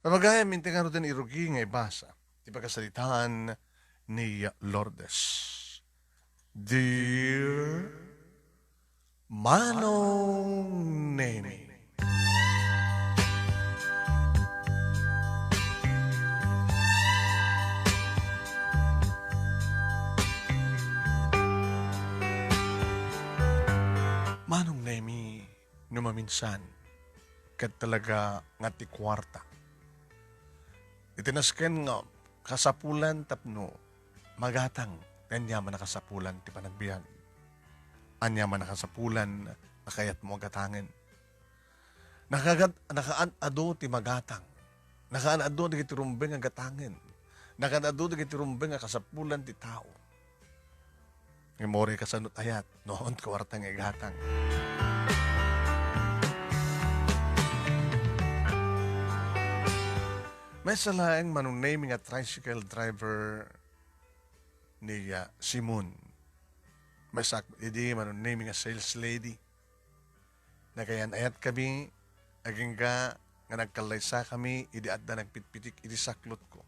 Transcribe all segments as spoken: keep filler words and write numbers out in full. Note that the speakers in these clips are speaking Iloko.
Pamagayam, inti ngaruden ti irugi nga ibasa ti pakasaritaan ni Lourdes. Dear Manong Nemi. Manong Nemi, no maminsan, ket talaga nga ti kuarta. Iti nasken nga kasapulan tapno magatang ti aniaman a kasapulan ti panagbiag. Aniaman a kasapulan a kayatmo a gatangen. Nakagat-, nakaad-adu ti magatang. Nakaad-adu dagiti rumbeng a gatangen. Nakaad-adu dagiti rumbeng a kasapulan ti tao. Ngem uray kasano ti ayat, no awan kuarta nga igatang. Maysa laeng Manong Nemi nga tricycle driver ni, ah, Simon. Maysa idi Manong Nemi nga sales lady. Nagayan-ayatkami, agingga nga nagkallaysakami idi adda nagpitpitik iti saklotko.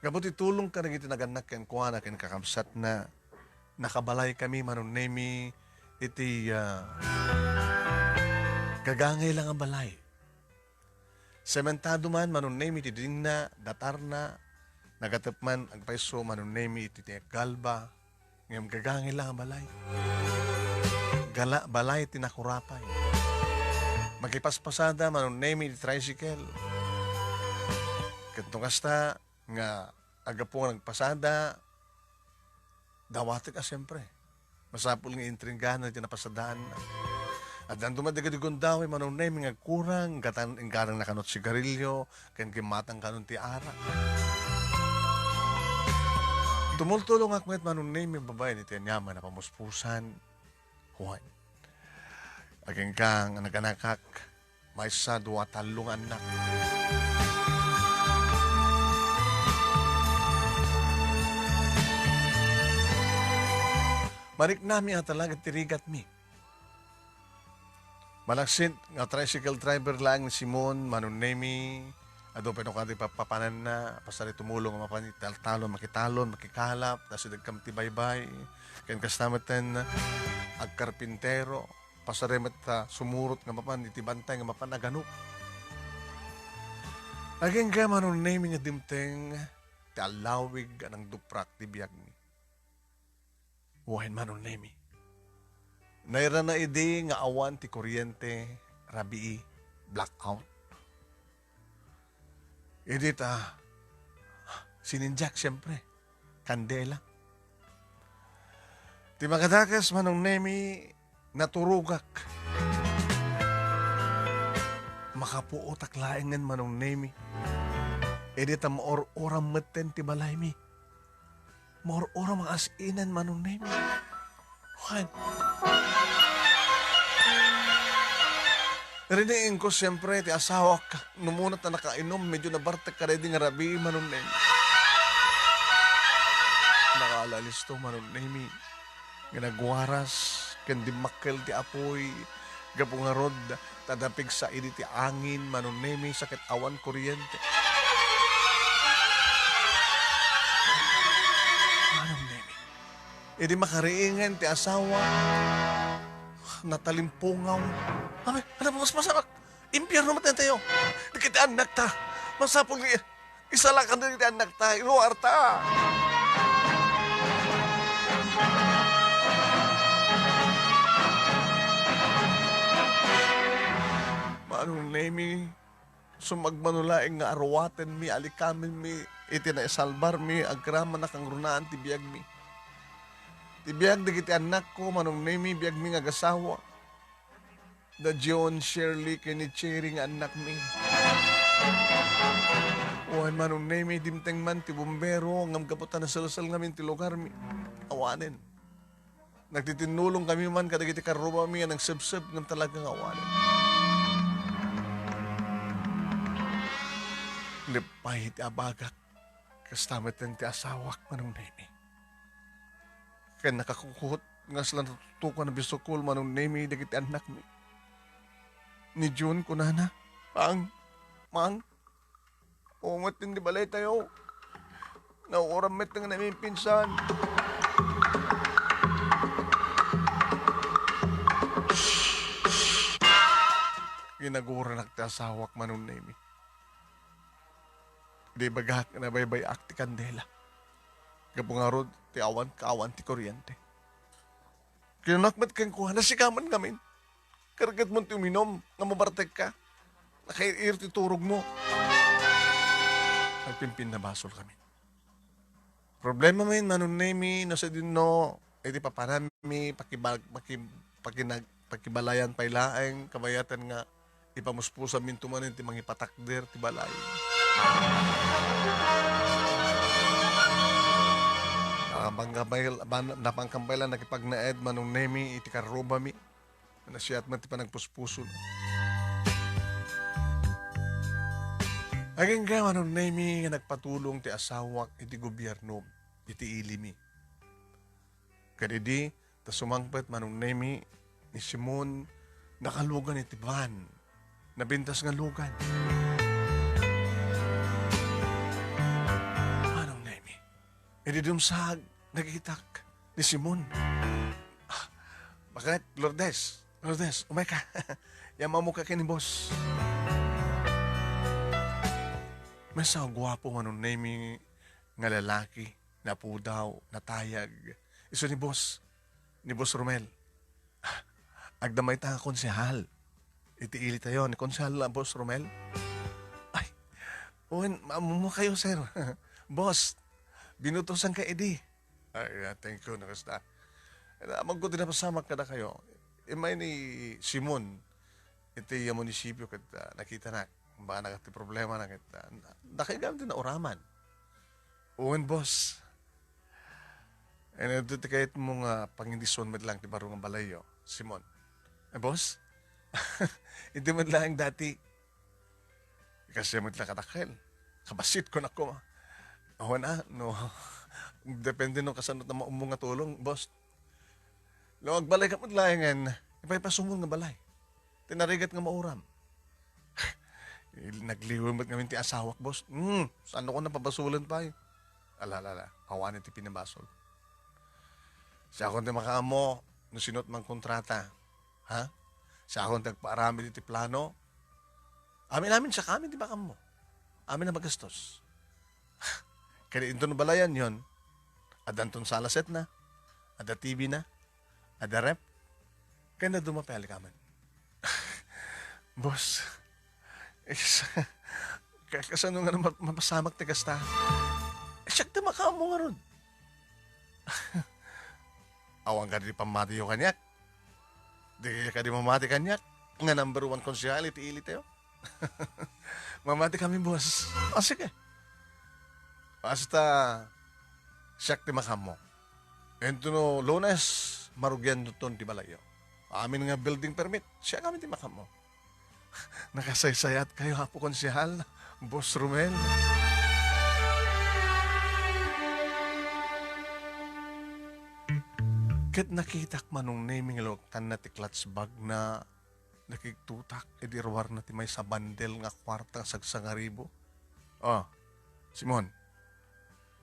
Gapu ti tulong kadagiti nagannak kenkuana ken kakabsatna, nakabalaykami Manong Nemi iti, ah, gagangay la nga balay. Sementado man Manong Nemi ti dingna, datarna, nagatep man agpayso Manong Nemi iti, ti galba, ngem gagangay la nga balay. Gala-, balay ti nakurapay. Makipaspasada Manong Nemi iti tricycle. Ket no kasta nga aggapu nga nagpasada, dawatek a siempre. Masapul nga intringgana ti napasadaanna. Addanto met dagiti gundaway Manong Nemi nga agkurang, inggatang, inggarangna kanut sigarilio, ken gimmatang kanun ti arak. Tumultulongak met Manong Nemi babaen iti aniaman a pamuspusan. Wen, agingga nga naganakak, maysa, dua, tallo nga annak. Mariknami a talaga ti rigatmi. Malaksid nga tricycle driver laeng ni Simon, Manong Nemi, adu pay no kadi papapananna, pasari tumulong a mapan iti taltalon, makitalon, makikalap, ta sidegkam ti baybay, ken kasta metten agkarpintero, pasari met ta sumurot nga mapan iti bantay nga mapan a ganok. Agingga Manong Nemi nga dimteng ti allawig a nangduprak ti biagmi. Wen Manong Nemi. Nairana idi nga awan ti kuryente, rabii, blackout. Idi ta, sinindiak, siempre, kandela. Ti makadakes Manong Nemi, naturogak. Makapuotak laengen Manong Nemi. Idi ta maur-uram metten ti balaymi. Maur-uram nga as-inen Manong Nemi. Wen. Riniingko siempre ti asawak. No muna ta nakainum, medyo nabartek kadaydi nga rabii Manong Nemi. Nakaalisto Manong Nemi. Nga nagwaras ken dimmakkel ti apuy. Gapu ngarud, ta napigsa idi ti angin, Manong Nemi, sa ket awan kuryente. Manong Nemi, idi makariingen ti asawa, natalimpungaw. Abay, ano, pumaspasamak? Impierno met daytoy. Dagiti annakta. Masapul nga isalakan dagiti annakta, iruarta. Manong Nemi, sumagmamano laeng nga aruatenmi, alikamenmi, iti naisalbarmi, agraman a kangrunaan ti biagmi. Ti biag dagiti annakko, Manong Nemi, biagmi nga agasawa. Da John, Shirley, ken ni Cherry nga annakmi. Wen Manong Nemi, dimteng man ti bumbero, ngem gapu ta naselsel ngamin ti lugarmi. Awanen. Nagtitinnulong kami man kadagiti karrubami nga nagsebseb ngem talaga nga awanen. Leppay ti abagak, kasta met ti asawak, Manong Nemi. Ken nakakukot nga sila natutukan a bisukol, Manong Nemi, dagiti annakmi. Ni June, kunana, "Mang, Mang, Umot din di balay tayo. Nauuram met nga namimpinsan. Ginaguranak ti asawak, Manong Nemi. Di bagak nga nabaybay-ak ti kandela. Gapu ngarud ti awan kaawan ti kuryente. Kinunak met kenkuana, sika man ngamin. Kargedmon ti uminum nga mabartekka. Nakair-ir ti turogmo. Nagpimpinnabasolkami. Problema manen, Manong Nemi, no sadino, iti papanami, pakibag-, paki-, pakinag-, pakibalayan pay laeng, kabayatan nga ipamuspusaminto manen ti mangipatakder ti balay. Napangkampay, ban-, napangkampay la nakipagnaed, Manong Nemi, iti karrubami. Nasiat met ti panagpuspuso. Agingga, Manong Nemi, nga nagpatulong ti asawak iti gobierno, iti ilimi. Kadidi, ta sumangpet, Manong Nemi, ni Simon, nakalugan iti van. Nabintas nga lugan. Manong Nemi, idi dumsag, nakitak ni Simon. Ah, bakit, Lourdes? Lourdes, umay ka. Yamamok ka ken ni boss. Maysa a guapo, Manong Nemi, nga lalaki, napudaw, natayag. Isu ni boss, ni Boss Romel. Agdama ita nga konsehal. Iti ili tayo, ni Konsehal, ah, Boss Romel. Ay, wen, maammo kayo, sir. Boss, binutosan ka idi. Ay, ah, thank you, nakasta. Amagko ti napasamak kadakayo. Imay ni Simon, iti munisipyo ket, ah, nakitanak. Bana ti problema na ket, ah, dakay gayam ti nauraman. Wen, boss. Ania ti kayatmo nga pangindison met lang ti baro nga balayyo, Simon? Eh, boss? Iti met lang dati. Kasi met lang kadakkel. Kabasit ko na ko. Awan, ah, no. Depende no kasano ta maummo nga tulong, boss. No, agbalay ka met laengen, ipaypasumon nga balay. Ti narigat nga mauram. Nagliwem met ngamin ti asawak, boss. Hmm, saan ko napabasolen pay? Ala, ala, ala. Awan ti pinabasol. Siakon ti makaammo no sino't mangkontrata. Ha? Siakon ti agpaaramid iti plano. Amin-amin, siak amin ti makaammo. Amin a magastos. Kadi inton balayan yon, adda anton sala set na, adda T V na, adda ref, ken adda dumapay a likamen. Boss, is-, ka-, kasano nga ma-, mapasamak ti kasta? Siak ti makaammo ngarud. Awan kadi pammatiyo kaniak? Di kadi mamati kaniak nga number one konsehal iti ili tayo? Mamati kami, boss. Ah, sige. Basta, siak ti makaammo. Inton no Lunes, marugianton ti balayyo. Amin nga building permit, siak amin ti makaammo. Nakasaysayat kayo, Apo Konsehal, Boss Romel. Ket nakitak, Manong Nemi, nga luwagtanna ti clutch bag na nakigtutak idi ruarna ti maysa a bandel nga kuarta nga sagsangaribu. Ah, Simon,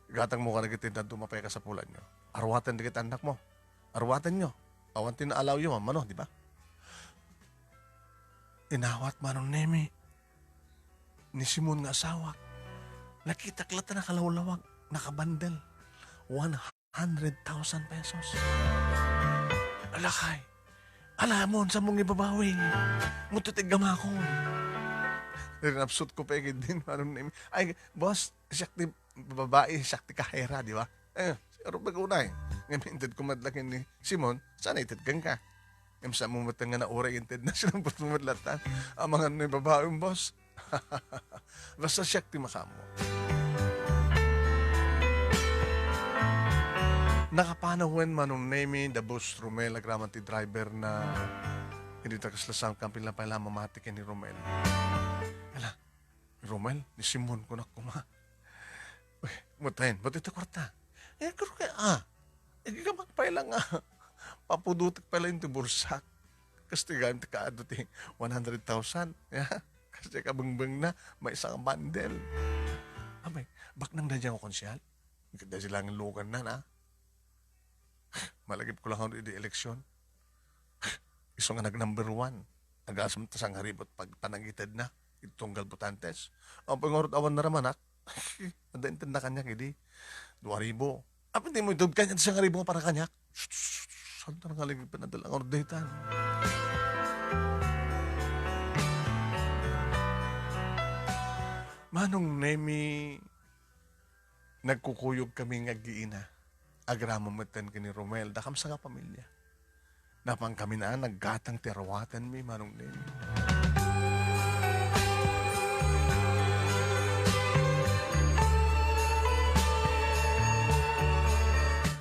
igatangmo kadagiti dadduma pay a kasapulanyo. Arwaten dagiti annakmo. Arwatenyo. Awan ti naalawyo, mammano, di ba? Inawat, Manong Nemi, ni Simon nga asawak. Nakitak latta nakalawlawag, nakabandel. One hundred thousand pesos. Alakay. Alamon, sa mong ibabawi. Muto ti gamakon. Rinapsot ko pa ikit din, Manong Nemi. Ay, boss, siak ti babae, siak ti kahera, di ba? Eh, siguro pagunay. Ngayon, inted ko madlakin ni Simon, sana ited ka. Ngem sa mo met nga nauray inted na, sinampot mo met latta. Amangan no ibabawi, boss. Basta siak ti makaammo. Nakapanawen, Manong Nemi, da Boss Romel, agraman ti driver na, hindi ta kasla sangkam, pila pay la mamati ken ni Romel. Ala, Romel, ni Simon ko na kuma. Uy, matayen, ba't ito kwarta? Eh, karo kaya, ah. Eh, gamak pay lang, ah. Papudutek pay lang ti bulsak. Kas ti gayam ti kaadu ti one hundred thousand. Ya. Kas ti kabengbeng na, maysa nga bandel. Abay, baknang daydiay nga konsehal? Daydiay lang lugan na, na. Malagip ko lang idi eleksyon. Isu nga nag-number one. Agasem ta sangaribot pag panagitedna. Iti tunggal botantes. Apay ngarud awan naramanak. Adda intedna kaniak idi. Dua ribu. Apay dimo itud kaniak ti sangaribot nga para kaniak? Shh, shh, shh, saan ta nga lagi pinadala ngarud daytan? Manong Nemi, nagkukuyog kami nga aggiina. Agraman metten ken ni Romel, dakam sa nga pamilya. Napan kami na naggatang ti arawatenmi, Manong Nemi.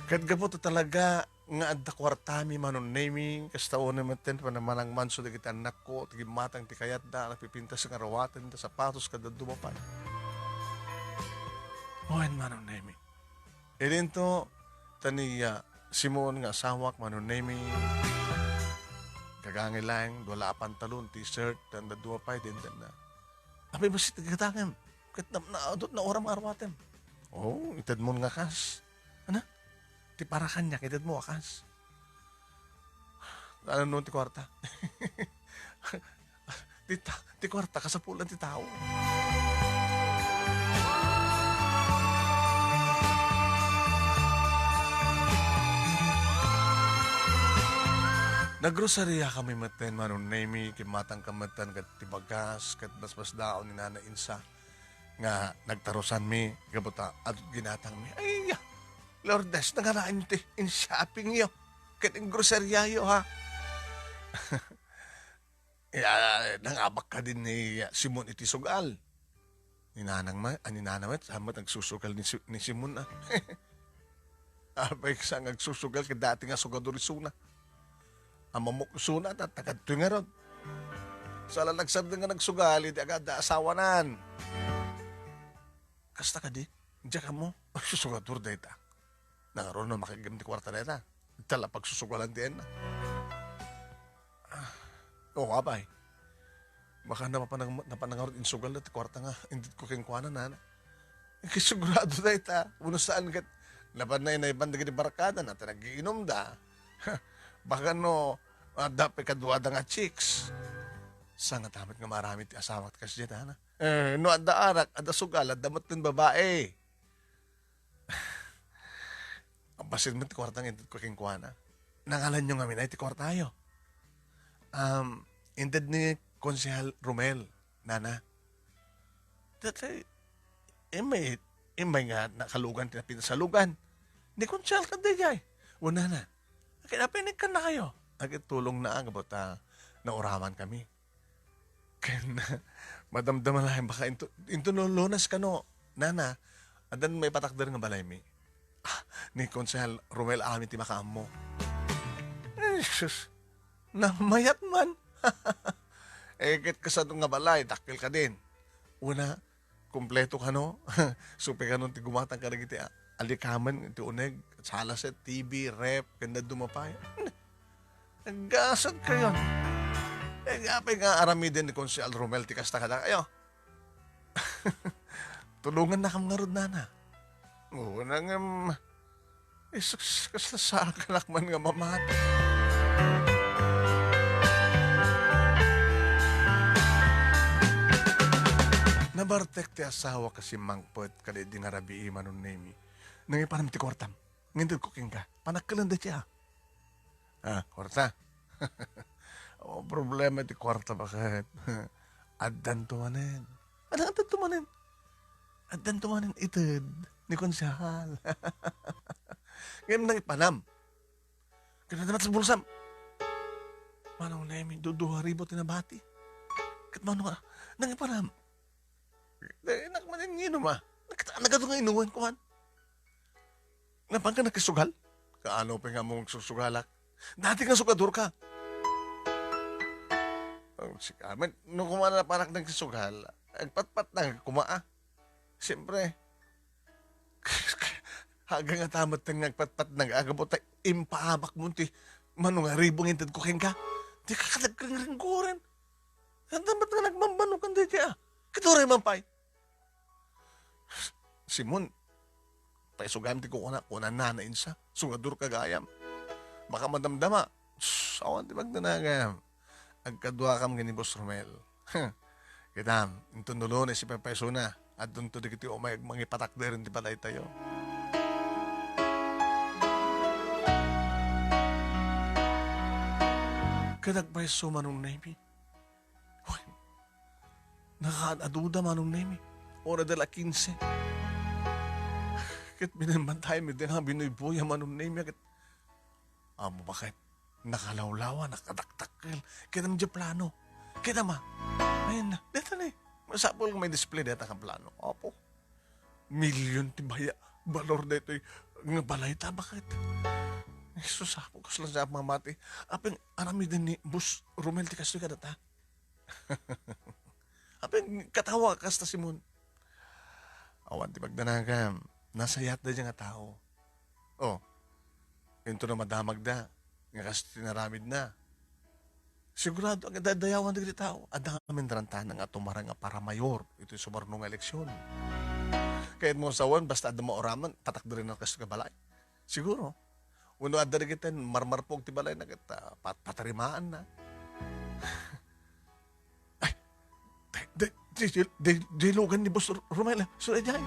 Ket gapu ta talaga nga adda kuartami, Manong Nemi, kasta unay metten panamanangmanso dagiti annakko, ti gimmatang ti kayatda, napipintas nga arawaten, da sapatos, ket dadduma pay. Wen, Manong Nemi. Idinto, ta ni, ah, Simon nga asawak, Manong Nemi, gagangay laeng, dua la a pantalon, t-shirt, tan dadduma pay, dindan na. Apay, basta ti gatangem. Ket na, na, adut na oram nga arwatem. Oh, itedmon nga kas. Ana? Ti para kaniak, itedmo a kas. Ano no ti kuarta? Ti ta-, ti kuarta, kasapulan ti tao. Nagrosariakami metten, Manong Nemi, kimmatangka metten ket ti bagas, ket basbasdaon ni Nana Insa nga nagtarusanmi, gapu ta adut ginatangmi. Ay, Lourdes, nangarain ti in-shoppingyo ket in-groseriayo, ha? Ya, nangabak kadin ni Simon iti sugal. Ni Nanang ma-, ah, ni Nana met, saan met nagsusugal ni Si-, ni Simon, ah? Apay, sa nga agsusugal, ket dati nga sugador isuna. Ang mamok isuna, ta-, tagadtoy ngarud. Sa la nagsardeng nga nagsugal, idi agada asawanan. Kasta kadi, diak ammo, susugador dayta. Nangaruno makiggem ti kuarta dayta. Ita la pagsusugalan ti enna. Ah, oo, apay. Baka napanang-, napanangarot insugal na ti kuarta nga intedko kenkuana, nana. Ket sigurado dayta, wenno saan ket napan na inayban dagiti barkada na ta nagiinumda. Baka no, adda pay kaduada nga chicks. Saan nga ta met nga maaramid ti asawak ti kasdiay, nana? Eh, no adda arak, adda sugal, adda met ti babae. Bassit met ti kuarta nga intedko kenkuana. Nangalanyo ngamin ay ti kuartayo. Um, inted ni Konsehal Romel, nana. Daytoy, immay, immay nga nakalugan ti napinsalugan. Ni Konsehal kadaydiay. O, nana, akin apay nagkannakayo? Agtulongna, gapu ta nauraman kami. Ken madamdama laeng baka into, into no Lunes kano, nana, addan maipatakder nga balaymi. Ah, ni Konsehal Romel amin ti makaammo. Ay, sus, namayat man. Eh, ket kasano nga balay, dakkel kadin. Una, Kompleto kano? Supay kano ti gumatang kadagiti a-, alikamen ti uneg, sala set, T V, ref, ken dadduma pay. Naggasat kayon. Eh, apay nga aramiden ni Konsehal Romel ti kasta kadakayo? Tulongannakam ngarud, nana. Oo, nangem, Eh, sus, kasla saankanak man nga mamati. Nabartek ti asawa ket simmangpet kadaydi nga rabii, Manong Nemi. Nangipanam ti kuartam. Ngintedko kenka. Panakkelan dayta, a. Ah, kuarta. Awan problema ti kuarta, baket. Addanto manen. Ano, addanto manen? Addanto manen ited ni Konsehal. Ngem nangipanam. Ket adda met sa bulsam. Manong Nemi, du-, dua ribu ti nabati. Ket mano nga, nangipanam. Daynak manen nginum, a. Nagkita-, nagadu nga inuman, kuman. Napan ka nagkasugal? Kaano pay nga mo agsusugalak? Dati nga sugador ka. Oh, si Carmen, no kumana panak nagsusugal, agpatpat na kuma, a. Siyempre, haga nga tamat nga agpatpat na, agapu ta impaabak mo ti mano nga ribong inted ko kenka. Di ka kadagkring ringguren. Ang dapat nga nagmambano kan di kaya. Katuray man pay. Simon, paisugam ti kukuna, kuna ni Nana Insa, sugador ka gayam. Makamadamdama. Sus, awan ti pagdanagam. Agkaduakam ken ni Boss Romel. Kitam, inton no Lunes, ipaypaysona. Adunto dagiti umay mangipatakder iti balaytayo. Ket agpayso, Manong Nemi. Hoy, nakaad-aduda, Manong Nemi. Ora de la kinse. Ket binabantaymi dayta nga binuybuya, Manong Nemi, ket, amo, baket, nakalawlawa, nakadakdakkel. Kitam diay plano. Kitam a. Ayan na. Deta ni. Masapul nga may display deta nga plano. Apo. Milyon ti baya-, balor daytoy nga balayta, baket. Jesus, apo, kasla sa mamati. Apay, aramiden ni Boss Romel ti kastoy kadata. Apay, katawa kasta, Simon. Awan ti pagdanagam. Nasayat dayta nga tao. Oh, inton no madamagda, nga kas ti naramidna. Sigurado, agdadayawan dagiti tao. Adda ngamin rantana nga tumarang nga para mayor iti sumarno nga eleksyon. Kayat mo sawen, basta adda mauraman, patakderen na kasto nga balay. Siguro. Wenno adda dagiti marmarpog ti balay na ket, ah, pat-, patarimaan na. Ay, di, di, di, di, di lugan ni Boss Ro-, Romel, ah. Saan diay?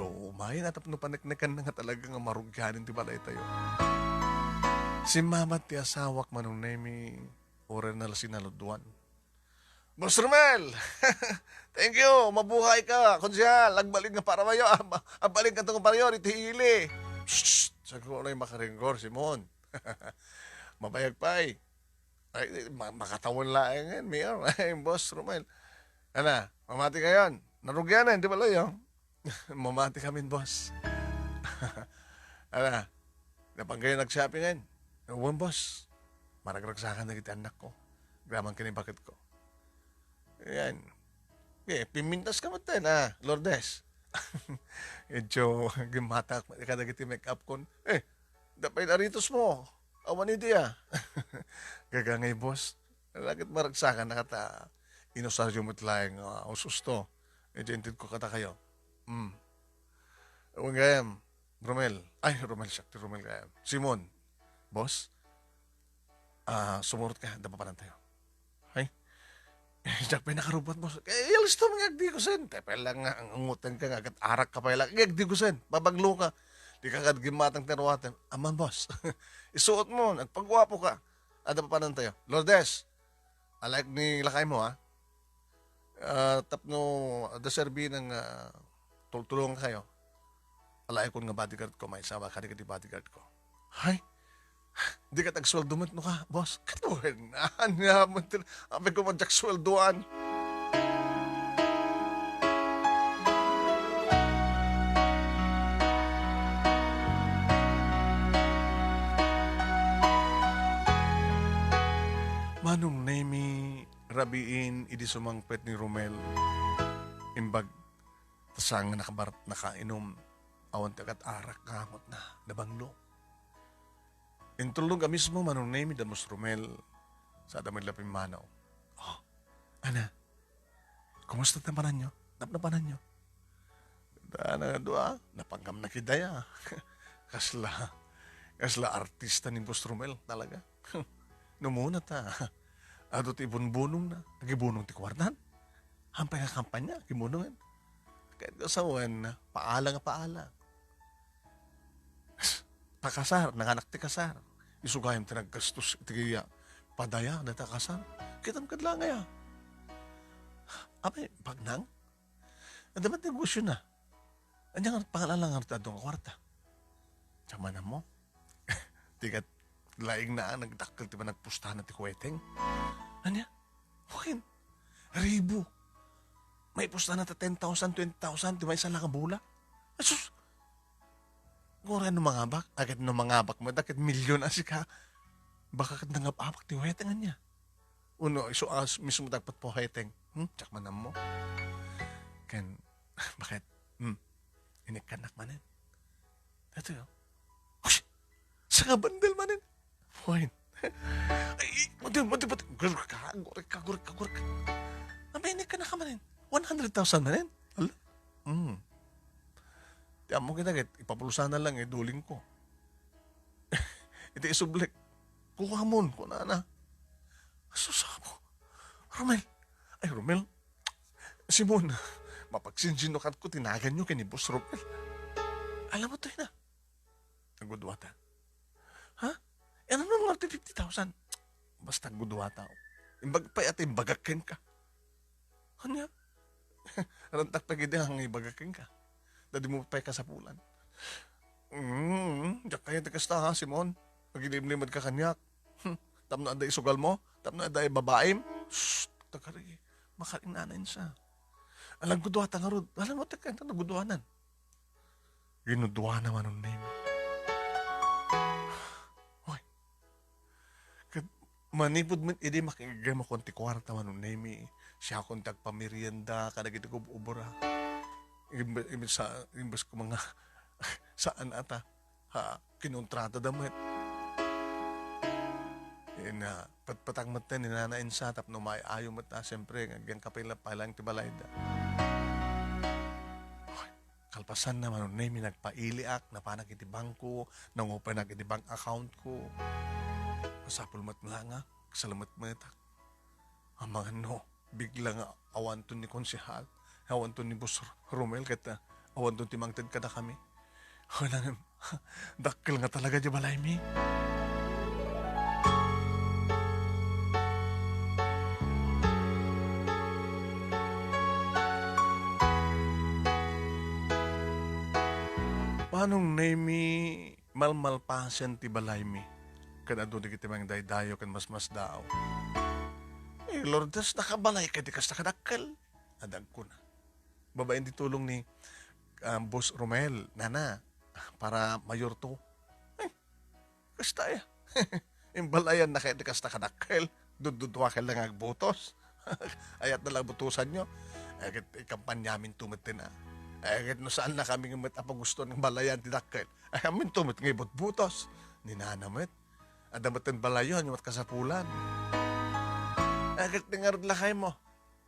Oo, may natapno paneknekan na nga talaga nga marugianen ti balaytayo. Simmamat ti asawak, Manong Nemi, uray na la sinaludwan. Boss Romel! Thank you! Mabuhay ka, Konsehal! Agbalin nga para mayor, agbalin ka itong mayor, iti ili. Shh! Sagro na yung makaringgor, Simon. Mabayag pa eh. Ay, ma-, makatawen laeng yan, Mayor. Ay, Boss Romel. Ana, mamati kayon. Narugianen, di ba, Loy, oh? Mamati kamin, Boss. Ana, napanggayon nag-shopping, en? Wen, Boss. Maragragsakan dagiti annakko. Agraman ken ni baketko. Ayan. Eh, pimintas ka met, ah, Lourdes. Medyo gimmatak kadagiti make-up kon. Eh, dapay aritos mo. Awan idi, ah. Gagangay, boss. Lakit maragsakan na kata. Inusaryo met laeng, ah, us-usto. Medyo intedko kata kayo. Hmm. Awan gayam, Romel. Ay, Romel, siak ti Romel gayam. Simon. Boss? Ah, sumurot ka, adda papanantayo. Ay? Diak pay nakarubbuat, boss. Eh, iyalisto mo nga agdigusen. Te, pay lang nga, ang ungutan ka nga, agat arak ka pay lang. Nga agdigusen, babaglo ka. Di ka agad gimmatang ti ruaten. Aman, boss. Isuot mo, nagpaguapo ka. Adda papanantayo. Lourdes, alaek ni lakay mo, ha? Ah, tapno adda serbi nga, ah, tultulongan kayo. Alaekon nga bodyguard ko, maysa ba kadagiti bodyguard ko. Hay, di ka tagsueldo met no ka, boss? Katuan na, ania met, apay ko man diak sueldoan. Manong Nemi, rabiin idi sumangpet ni Romel. Imbag ta saan nga nakabar-, nakainum, awan ti agat arak nga angutna, nabanglo. Intulnog a mismo, Manong Nemi, da Boss Romel, sa adda met la pimmanaw. Oh, ana, kumusta ti napananyo? Napnapananyo? Da, na, dua, napanggam na kidaya. Kasla, kasla artista ni Boss Romel, talaga. Numuna ta, adu ti ibunbunong na, agibunong ti kuartan. Hampay nga kampanya, agibunongan. Ket sawen, paala nga paala. Pakasar, nanganak ti kasar. Isu gayam ti naggastos iti padaya dayta kasar. Kitam kad la nga ya. Apay, bagnang? Adda met negosyo na. Ania nga pangalalang nga adu nga kuarta? Diak man ammo. Ti kat laing na, nagdakkel ti panagpustana ti kuweteng. Ania? Wen, ribu. Maipustana ta ten thousand, twenty thousand, ti maysa la nga bola. Asus! Ngura no mangabak, agad no mangabak mo, dakit milyon a sika. Baka ket nangab-abak ti kuweteng ania. Uno, isu a mismo dagpet puheteng. Hmm? Diak man ammo. Ken, bakit? Hmm? Inikkannak manen. Ito yun. Hush! Sangabandel manen. Wine. Ay, mati, mati, mati. Gurek ka, gurek ka, gurek ka, gurek ka. Amay, inikkannak manen. One hundred thousand manen. Ala? Hmm. Ti ammok ita ket ipapulsana lang, idulingko. Iti isublek, "Kuamon," kunana. Sus, ako, "Romel." Ay, Romel. "Simon, mapagsinsinnukanko ti naganyo ken ni Boss Romel." "Alam mo to, ina?" Nagudua ta. "Ha? E, ano nga ti fifty thousand?" Basta gudua ta. Imbag pay ata imbagak kenka. Ania? Rantak pay gidi nga ibagak kenka. Da di mo pay kasapulan. Mm, diak kaya ti kasta ha, Simon. Agilimlimed ka kaniak. Hmm, tapno adda isugal mo? Tapno adda ibabaim? Shh, tagari. Makarinanain sa. Alang gudua ta ngarud. Alang mo ti kanta naguduanan. Ginuduana Manong Nemi. Hoy, ket manipud met idi makigagaymakon ti kuarta Manong Nemi, siakon ti agpamerienda kadagiti gub-ubra. Imbe-, imbes sa, imbes ko mga saan ata, ha, kinontrata da met. Ina, patpatang met ni Nana Insa tapno maayo met na, siyempre, nga agyan kapila-pila ti balayda. Hoy, Kalpasanna, Manong Nemi, nagpailiak, napanak iti bangko, nangupanak iti bank account ko. Masapul met nga nga, salamat met. Amangan no, bigla nga awanton ni Konsehal, awanton ni Boss Romel, ket, ah, awanton ti mangted kadakami. Awan, dakkel nga talaga di balaymi. Manong Nemi, malmalpasen ti balaymi ken adu dagiti mangdaydayo ken masmasdaaw. Eh, Lourdes, nakabalay kadi kasta kadakkel? Adda agkuna. Babaen ti tulong ni, ah, Boss Romel, nana, para mayorto. Ay, kasta ya. Imbalayan na kadi kasta kadakkel. Dududua ka lang agbutos. Ayat na lang butusan nyo. Ay, ket ikampanyamin tumet na. Ay, ket no saan na kami nga met apagusto ng balayan ti dakkel. Ay, amin tumet nga ibutbutos. Ni nana met. Adda met ten balayo, hanyo met kasapulan. Ay, ket tingarud lakay mo.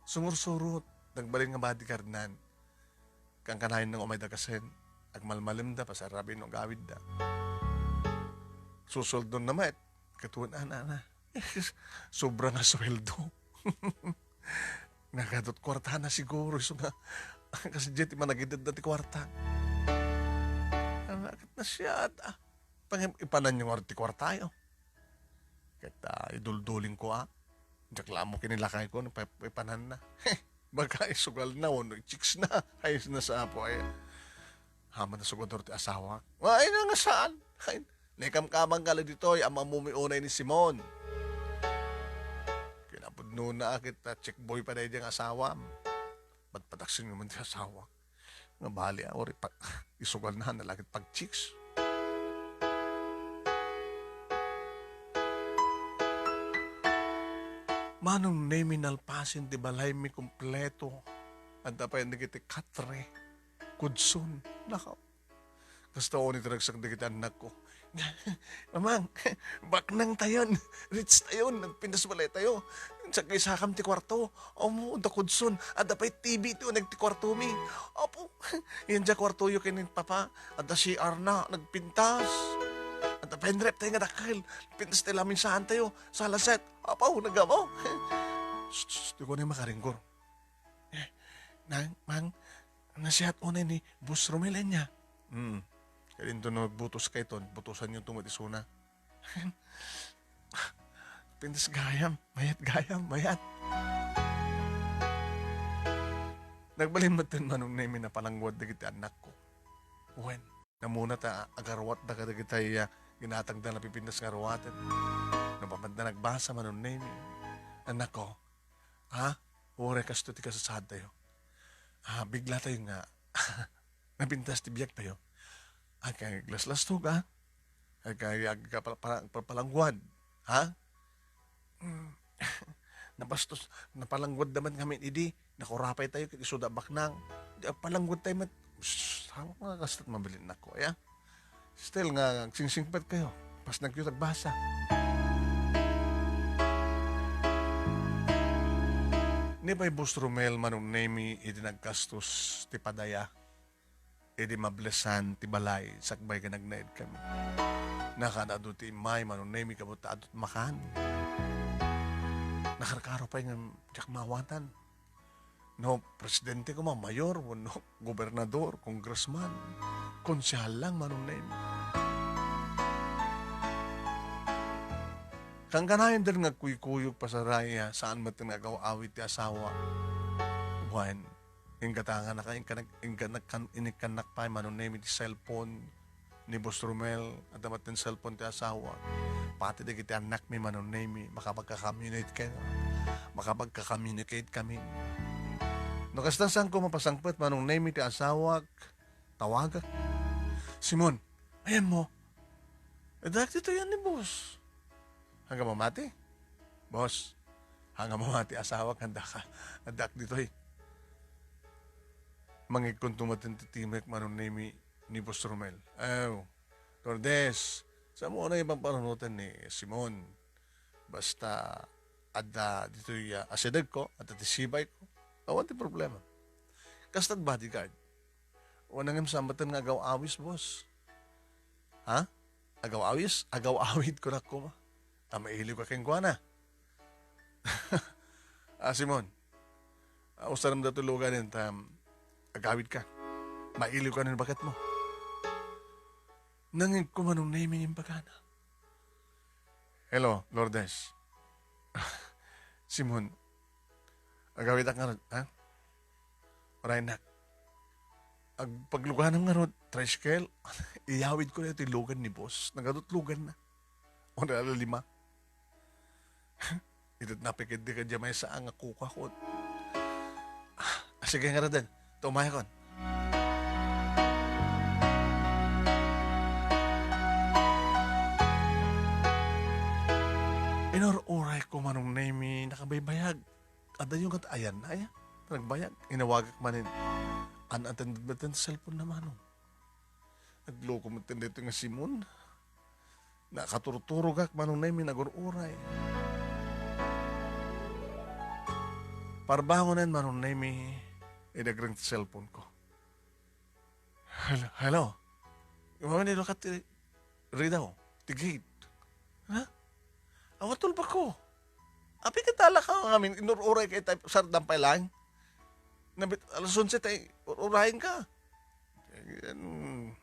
Sumursurot. Nagbalin nga bodyguard nan. Kankanayon nga umay da kasen, agmalmalemda, pasarabi no agawidda. Susueldon na met, ket wen, ana, ana. Sobra nga sueldo. Nagadot kuarta na siguro, isu nga, kas diay ti managided na ti kuarta. Ana, ket nasiat, ah. Pang-, ipanan nyo nga ti kuartayo. Ket, ah, idulduling ko, ah. Diak la ammo kinilakay ko, no, pa-, ipanan na. Baka isugal na, wenno i-chicks na. Ay, nasapo, ay. Aman na sugador ti asawa. Ay, na nga saan? Ay, naikamkamang ka la ditoy, ammo mi unay ni Simon. Kinapudno na, ket, ah, chick boy pa daydi nga asawa. Patpataksin nga man ti asawa. Nga bali, ah, uri pa, isugal na, nalagit pag-chicks. Manong Nemi, nalpasen ti balaymi kompleto. Adda pay dagiti katre, kudson. Nakaw. Kasta unay ti ragsak dagiti annakko. Mamang, baknang tayon, rich tayon, nagpintas balay tayo. Sakay sakam ti kuarto. Amo, da kudson, adda pay T V ti uneg ti kuartomi. Apo, yan dia kuartoyo ken ni Papa, adda C R na, nagpintas. Adda pay ref tayo nga dakkel, pintas ti lamin saan tayo, sala set. Apo, nagamo. Sus, sus, di ko na makaringgor. Eh, nang, mang, nasiat unay ni Boss Romel anya. Hmm. Kaya din to nagbutos kayo to, butusan nyo to matisuna. Pintas gayam, mayat gayam, mayat. Nagbalin met ten Manong Nemi, napalangguad dagiti annakko. Wen, namuna ta agaruat da kadagitay, ah, ginatagda napipintas nga aruaten. Napamadda nagbasa Manong Nemi. Annakko, ha? Uray kasto ti kasasaad tayo. Ah, bigla tayo nga napintas ti biag tayo. Agkaglaslastog, ha? Agka-, agka-, pala-, pala-, pala-, palangguad, ha? Mm. Napastos, napalangguad naman kami idi, nakurapay tayo, ket isuda baknang. Di, palangguad tayo met, shh, hawak nga kastat mabilin na ko, ya? Still nga, agsingsingpet kayo. Pas nagyo tagbasa. Ni pay Boss Romel, Manong Nemi, idi nagkastos ti padaya. idi mablesan ti balay sakbay nga nagnaedkami. Nakaad-adu ti immay, Manong Nemi, gapu ta adu ti makan. Nakarkaro pay ngem diak maawatan. No presidente koma, mayor, wenno gobernador, congressman, konsehal lang, Manong Nemi. Kankanayon dayta nga agkuykuyog, pasaraya, saan met nga agaw-awid ti asawa. Wen, inggatangan naka, ingkanak-, ingkanak-, inikkannak pay, Manong Nemi, ti cellphone ni Boss Romel, adda met ti cellphone ti asawa. Pati dagiti annakmi, Manong Nemi, makapagka-communicate, makapagka-communicate kami. No kasta, saanko mapasangpet, Manong Nemi, ti asawak, tawagak. Simon, ayanmo. Addak ditoy ni boss. Haanka mamati? Boss, haanka mamati, asawak, adda ka. Addak ditoy. Mangigkonto met ti timek, Manong Nemi, ni Boss Romel. Aw, Lourdes, saan mo unay pampanunoten ni Simon? Basta adda ditoy, ah, asidegko, adda ti sibayko. Awan ti problema. Kasta ti bodyguard. Wen, ngem saan met nga agaw-awis, boss? Ha? Agaw-awis? Agaw-awid, kunak koma. Ta mailiwka kenkuana. Ah, Simon, ah, usarem datoy lugaden ta agawidka. Mailiwka no baketmo. Nangngegko, Manong Nemi, nga imbagana. Hello, Lourdes. Simon, agawidak ngarud, ha? Uray, nak. Agpagluganam ngarud, tricycle, iyawidko daytoy lugan ni boss. Nagadu ti luganna. Uray, ala lima. Iti napikit di kadya maysa nga kukuakon. Ah, sige, ngaruden. Tumayakon. Inur-urayko, Manong Nemi, nakabaybayag. Adayo nga ayan, aya? Nagbayag. Inawagak manen. An-attended met ti cellphone na, Manong. Nagloko met daytoy nga Simon. Nakaturturogak, Manong Nemi, nagur-uray. Parbangonen, Manong Nemi, idi agreng ti cellphone ko. Hello, hello. Imamen ilukat ti ridaw, ti gate. Ha? Awan tulbakko. Apay ket ala ka ngamin, inur-uray ka ita, sardam pay laeng. Nabit, alas onse tay, ur-urayen ka.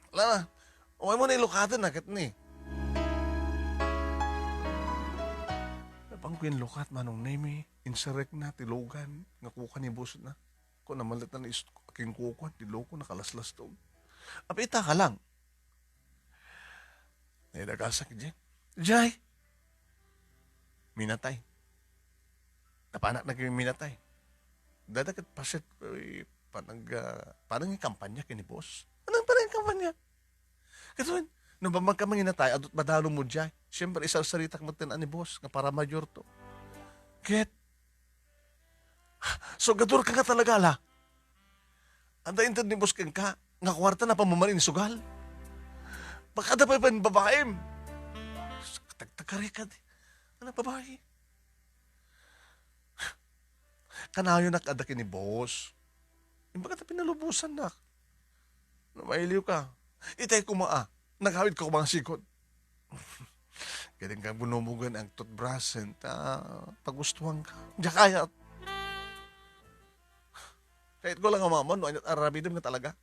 Ala na. Umaymo na ilukaten na ket ni. Napangko inlukat, Manong Nemi, inserek na ti lugan nga kuka ni boss na. Kuna maleta na is-, kinkukuan ti loko, nakalaslastog. Apay ita ka lang. Naidagasak, Jay. Jay! Minatay. Napanak na minatay. Dadaket paset, eh, panag, ah, panang ikampanya kini boss. Anong panang ikampanya? Kaduan, no, bamag ka manginatay, adut madalo mo, Jay. Siyempre, isarsaritak met ni boss, nga para mayor to. Ket, so, gador ka nga talaga, la? Adda inted ni boss kenka nga kuarta na pammaman insugal. Baka da pay pay babaem. Tagtagari ka di. Ano, babae? Kanayon nak adda kini boss. Imbaga ta pinalubosan nak. No, mailiw ka. Itay kuma, ah. Nagawid ka kumang sigod. Kaya kang bunumugan ang toothbrush, ta pagustuhan ka. Diya kayat. Kahit ko lang amaman, no, anyat arabidem nga talaga.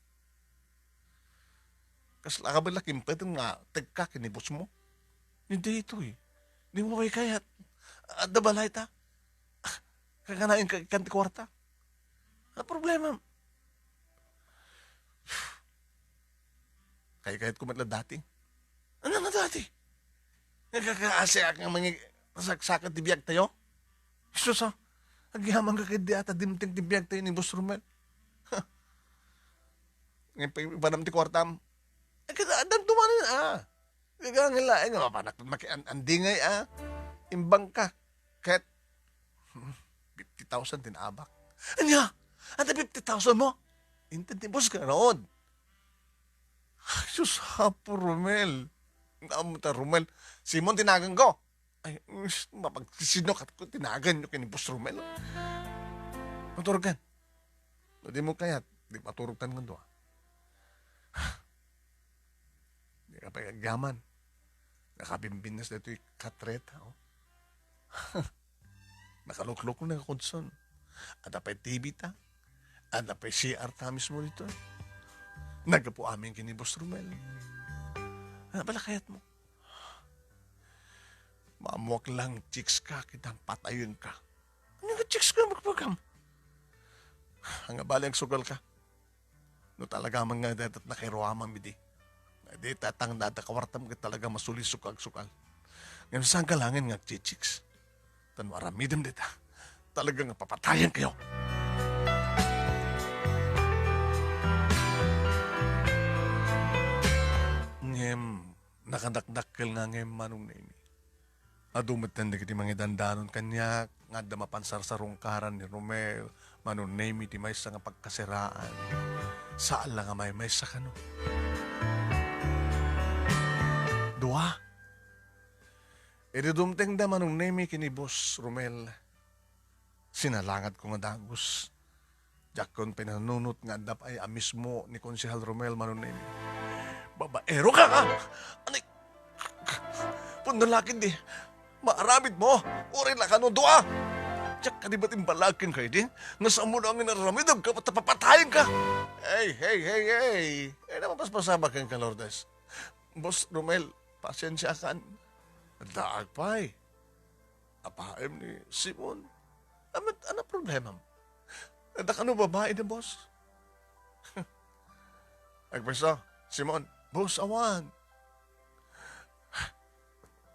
Kasla ka bala kimpeten nga tagka kinibus mo? Ni dito eh. Di mo may kayat. Adda balay ta. Kaganain ka, kan ti kwarta. Ang problema. Kay-kayat ko met la dati. Ano nga dati? Nagkakaasi ak nga mangi-, saksakat ti biag tayo? Sus, ah. Agyaman ka kay di ata dimteng ti biag tayo ni Boss Romel. Ngayon pa, ipanam ti kwartam. Ay, kada, adam tumanin, ah. Gagangin laeng, ah, mapanak maki-, an-, andingay, ah. Imbang ka. Ket, fifty thousand ti naabak. Anya? Ata fifty thousand mo? Inted ti boss ka, noon. Ay, sus, Apo Romel. Naam ta, Romel. Simon, tinagan ko. Ay, us, mapagsisinok at ko, tinagan nyo kini Boss Romel. Maturugan. No, di mo kayat, di maturugan nga dua. Apay agyaman? Nakabimbinnes daytoy katreta, oh. Nakaluklukna nga kudson. Adda pay T V ta. Adda pay C R ta mismo ditoy. Naggapu amin ken ni Boss Romel. Ano pala kayat mo? Maammoak lang chicks ka, kitang patayon ka. Ano nga chicks ka, magpagam? Nga bali, agsugal ka. No talaga man nga dayta nakairuaman mi di. Nga di tatang data kawartam ket talaga masulisok ka agsugal. Ngem saan ka laengen nga agchichiks? Tan no aramidem dayta, talaga nga papatayen kayo. Ngem, nakadakdakkel nga ngem Manong Nemi. Adu metten dagiti mangidandanon kaniak nga adda mapan sarsarungkaran ni Romel, Manong Nemi ti maysa nga pagkasiraan. Saan la nga maymaysa kano. Dua. Idi dumtengda Manong Nemi ken ni Boss Romel, sinalangadko nga dagus. Diakkon pinanunot nga adda pay a mismo ni Konsehal Romel Manong Nemi. Babaero ka, ha? Ani? Pun lalaki di, maaramid mo? Uray la kano dua? Diak kadi met imbalag kenka idi? Nga saan mo nangin aramid, agka papatayen ka. Hey, hey, hey, hey. Ay, naman paspasabak kenka, Lourdes. Boss Romel, pasensya kan. Daag pay. Apaem ni Simon. Amet, ano problema mo? Adda kano babae na, boss? Agpwesto, Simon, boss, awan.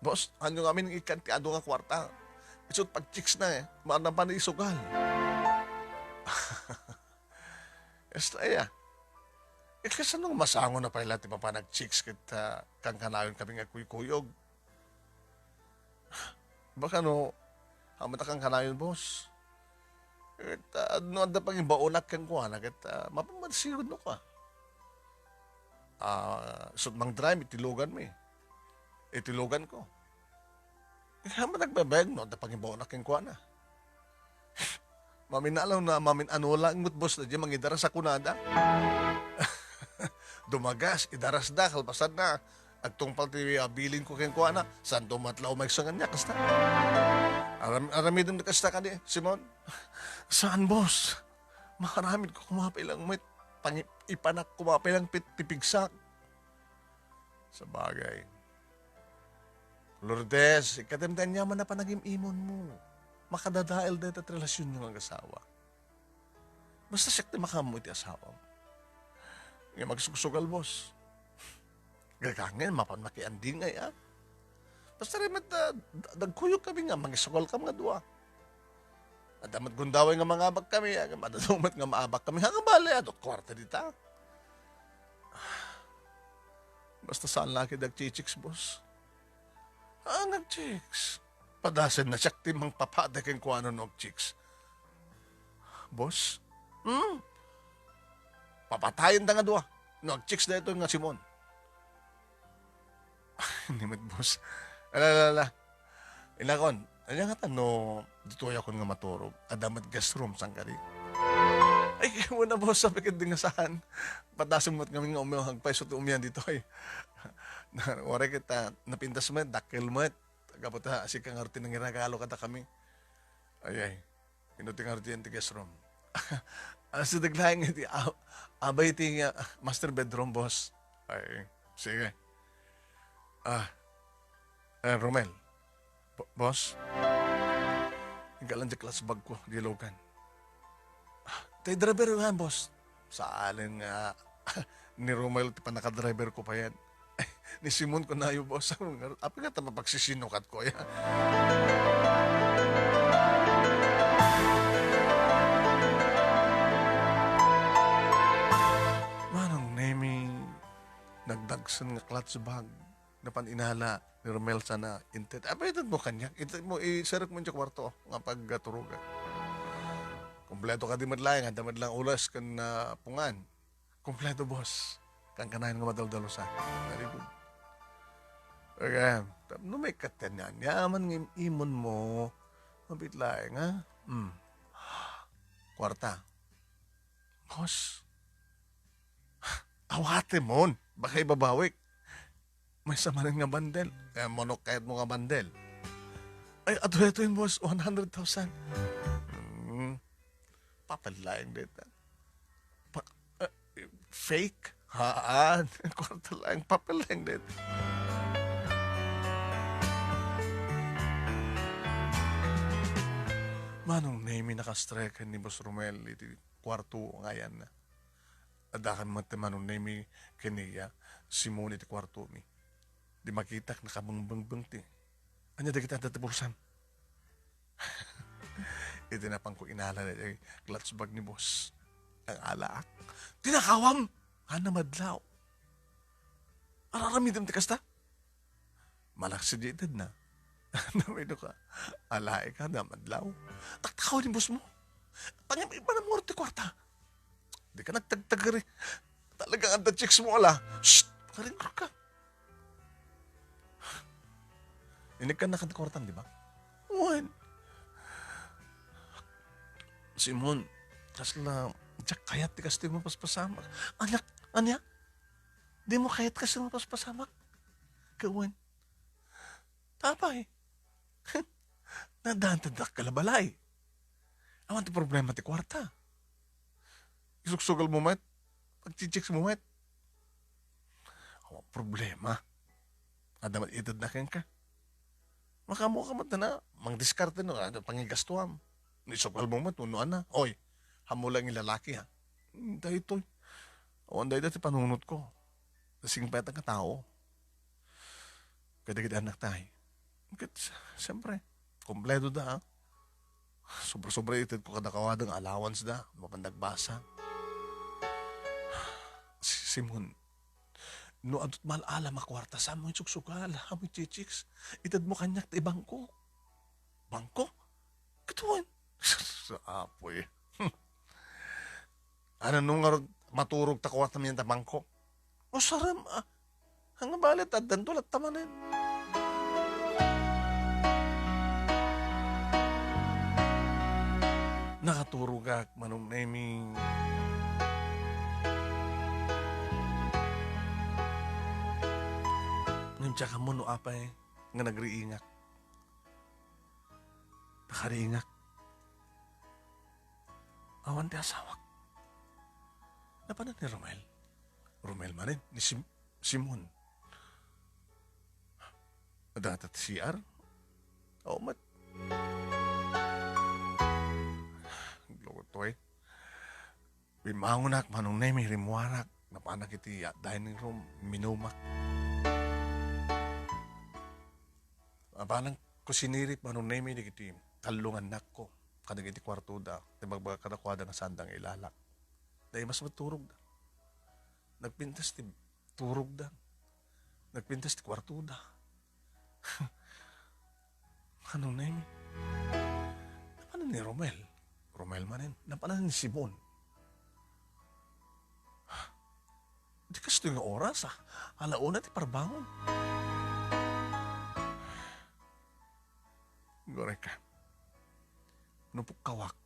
Boss, ania ngamin ikkan ti adu nga kuarta? Isut' pag-chicks na eh. Maarna pa ni isugal. Esta iya. Eh, kasano nga masango na pay la ti mapan nag-chicks ket, ah, kankanayon kami nga kuykuyog? Baka no, hamat a kankanayon, boss. Ket, ah, no adda pangibaonak kenkuana, ket, ah, mapan man sigud no ka. Ah, isut' mangdrive, itilogan mi. Itilogan ko. Eh, hamat nagbabayag no adda pangibaonak kenkuana. Maminalaw na mamin-ano lang met, boss, na di mangidaras a kunada. Dumagas, idarasda, kalpasanna, agtungpal ti, ah, bilin ko kenkuana, saan to matlaw maiksangan niya, kasta. Aram-, aramidem da kasta kadi, Simon? Saan, boss? Maaramid ko kumapay lang met, pangi-, ipanak kumapay lang pit-, ti pigsak. Sabagay. Lourdes, ikadem ti aniaman a panagim-imon mo. Makadadael dayta ti relasion nyo nga agasawa. Basta siak ti makaammo iti asawam. Nga magsugsugal, boss. Gagangen, mapan makiandingay, ah. Basta rin met, ah, da-, dagkuyog kami nga, mangisugal kami nga dua. Adda met gundaway nga mangabak kami, ah, adda met nga maabak kami. Hanga bale, adda kuarta dita. Basta saan laki dagchichiks, boss. Ah, nag-chicks. Padasen na siak ti mangpapadi kenkuana no ag-chicks. Boss? Hmm? Papatayen ta nga dua no ag-chicks daytoy nga Simon. Ni met, boss. Ala, ala, ala. Inakon, ania ngata no ditoy akon nga maturog? Adda met guest room, saan kadi? Ay, wala, boss, sabi ket di nga saan. Padasen met kami nga umiyak, agpayso ti umiyak ditoy. Waray ket, ah, napintas met, dakkel met. Gapu ta, sika ngarud ti nangiragalo kadakami. Ay, ay. Ino ti ngarud ti guest room? Ah, sideg laeng iti, ah, abay ti, ah, master bedroom, boss. Ay, sige. Ah, eh, Romel. Bo-, boss? Ingka lang di clutch bag ko, di logan. Ah, tay driver yan, boss. Saan nga ni Romel ti pannakadriver ko pa yan. Ni Simon ko nayo, boss. Apay nga ta mapagsisinukat ko yan. Manong Nemi, nagdagsen nga clutch bag. Napan inala ni Romel sana inted. Apay, ited mo kaniak. Ited mo, isarek mo diay kuarto nga pagturogan. Kompleto kadi met laeng, adda met lang ules ken, ah, pungan. Kompleto, boss. Kankanayon nga madaldalusan. Very good. Okay. Tapno maikkat ti aniaman nga im-imon mo, mabiit laeng, ha? Hmm. Kuarta. Boss. Awatem mon. Baka ibabawik. Maysa manen nga bandel. Eh, mano kayatmo nga bandel? Ay, adu daytoy, boss, one hundred thousand. Hmm. Papel laeng dayta. Pa-, eh, fake? Haan. Kwarta laeng, papel laeng dayta. Manong Nemi, nakastrek ni Boss Romel iti kuarto nga ayanna. Adda kami met ti Manong Nemi ken ni Simon iti kuartomi. Di makitak, nakabungbungbung ti. Ania dagiti adda ti bulsam? Iti napanko inala daytoy clutch bag ni boss. Ang alaak. Tinakawam! Ana madlaw. Araramidem ti kasta? Malaksid di itedna. Namido ka. Alae ka, na madlaw. Taktakaw ni boss mo. Tangin, iba na mo ti kwarta. Di ka nagtagtagari. Talagang adda chicks mo, ala. Shh! Makaringkor ka. Inig ka na kan kwartan, di ba? Wen. Simon, kasla, diak kayat ti kastoy mapaspasamak. Anak, anya? Di mo kayat kastoy mapaspasamak? Kawen. Apay. Nadaan ta dakkel a balay. Awan ti problema ti kwarta. Isuksugal mo met. Pagchichicks mo met. Awan problema. Adda met itedna kenka. Makaammo ka met na, mangdiskarte no, ano, pangigastuam. Isuksugal mo met, uno ana. Oy, haanmo lang ilalaki, ha. Hmm, daytoy. Awan dayta ti panunotko. Singpet nga tao. Kadagiti annakta, ay. Ket, siyempre, kompleto da, ah. Sobra-sobra itedko kadakuada nga allowance da, mapan nagbasa. Si-, Simon, no adut mal-alam a kwarta, saan mo isuksugal, saan mo ichichicks? Itedmo kaniak ti bangko. Bangko? Kitaen. Sa apoy. Ano no ngarud maturog ta kuarta mi ta bangko? O, sarem, ah. Ang balet, addanto latta manen. Nakaturogak, Manong Nemi. Ngem diak ammo no apay nga nagriingak. Nakariingak. Awan ti asawak. Napanan ni Romel. Romel manen, ni Sim-, Simon. Adda ta ti C R? Awan met. Glorya to, eh. Bimmangonak, Manong Nemi, rimmuarak. Napanak iti, ah, dining room, minumak. Apanan ko sinirip, Manong Nemi, dagiti tallo nga annakko kadagiti kuartoda, ti bagbaga kadakuada nga saanda nga ilalak. Daymas met turogda. Nagpintas ti turogda. Nagpintas ti kuartoda. Manong Nemi. Napanan ni Romel? Romel manen. Napanan ni Simon? Di kastoy nga oras, ah. Ala una ti parbangon. Goreka. No pukkawak.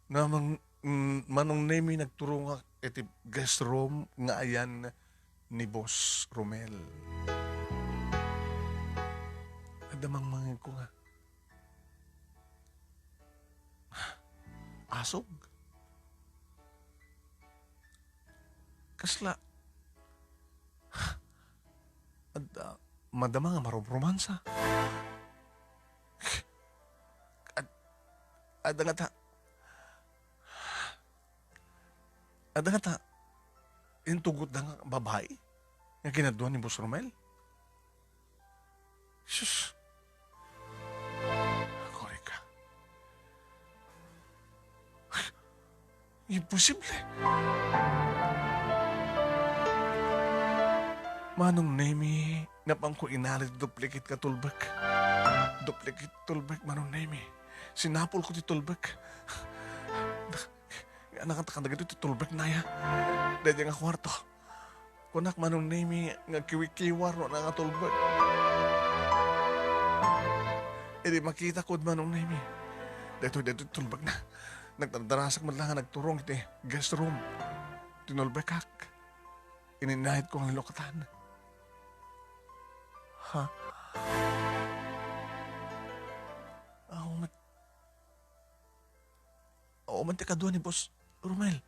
Namang, mm, Manong Nemi, nagturongak iti guest room nga ayan ni Boss Romel. Adda mangmangegko nga, asog? Kasla? Adda, madama nga marumromansa. Ad-, adda ngata, adda ngata, intugotda nga babai nga kinadua ni Boss Romel. Sus. Koreka. Imposible. Manong Nemi, napanko inali ti duplicate nga tulbek. Duplicate tulbek, Manong Nemi. Sinapolko ti tulbek. Nga, nakanta kadagitoy ti tulbek, naya. Daydiay nga kuarto. Kunak, Manong Nemi, nga kiwikiwar no ania nga tulbek. Idi makitak, Manong Nemi, daytoy, daytoy tulbekna. Nagdardarasak met laeng nga nagturong iti guest room. Tinulbekak. Ininayat ko nga lukatan. Ha? Awan, awan ti kadua ni Boss Romel.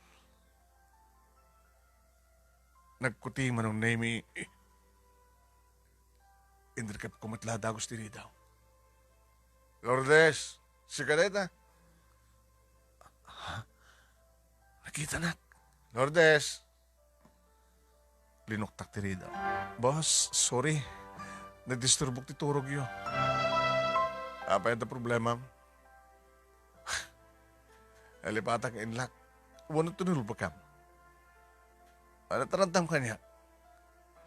Nagkuti Manong Nemi. Inrikep ko met la dagus ti ridaw. Lourdes, sika dayta? Ha? Nakitanak. Lourdes. Linuktak ti ridaw. Boss, sorry. Nadisturbok ti turogyo. Apay adda problemam? Nalipatak nga inlak. Wenno tinulbekam? Ano tarantam kaniak?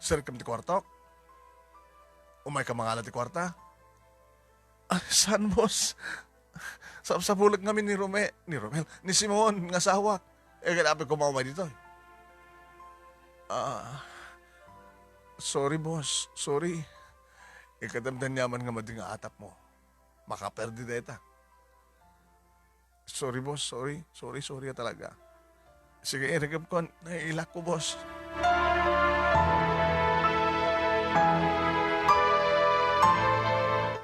Sirikam ti kuartok? Umayka mangala ti kuarta? Ah, saan, boss? Sapsapulek ngamin ni Rome-, ni Romel, ni Simon nga asawak. Eh, kailangan ko maumay ditoy. Ah, sorry, boss. Sorry. Ikadamdam niaman nga madi nga atapmo. Makaperdi dayta. Sorry, boss. Sorry. Sorry, sorry talaga. Sige, irikep ko. Naiilak ko, boss.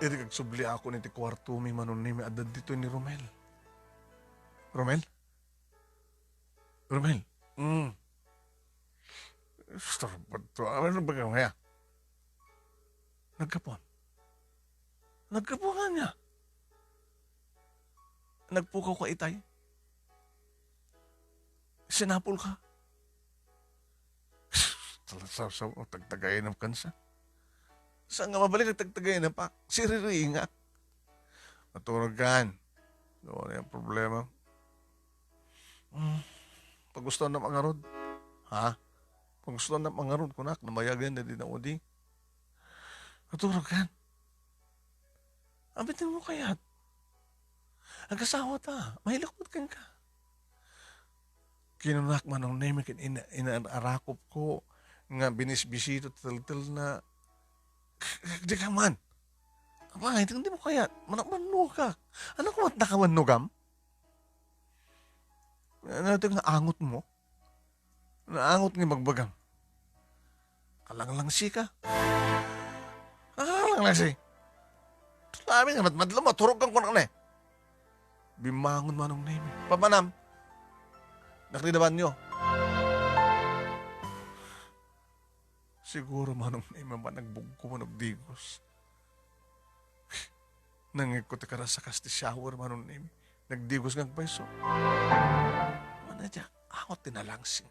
Irikep, agsubliakon iti kuartomi, Manong Nemi, adda ditoy ni Romel. Romel? Romel? Mm. Istorbo to. Ano ba kaya? Naggapuan. Naggapuan niya. Nagpukaw ka itay. Sinapol ka. Talasaw-saw, tagtagayan ng kansa. Saan nga mabalik ang tagtagayan ng pak? Siriringa. Maturog kan. Ano yung problema? Hmm. Pagustuhan na mangarod. Ha? Pagustuhan na mangarod, kunak, namayagan na din ako di. Maturog kan. Abitin mo kayat. Agasawa ta. Mahilikod kan ka. Kinunak Manong Nemi ken ina-, inaarakop ko nga binisbisito ti teltel na. Di ka man. Abay, di mo kayat. Manak-, mannuka. Ano ko mat nakamannugam? Ano ito nga angot mo? Naangot nga bagbagam. Kalanglangsi ka. Kalanglangsi. Amin nga madmadlo mo, turog kang kunang na eh. Bimangon Manong Nemi. Pamanam. Nakridaban nyo. Siguro Manong Nemi, managbugko, managdigos. Nangngegko ti karasakas ti shower, Manong Nemi. Nagdigos nga agpayso. Mana diak, angot ti nalangsing.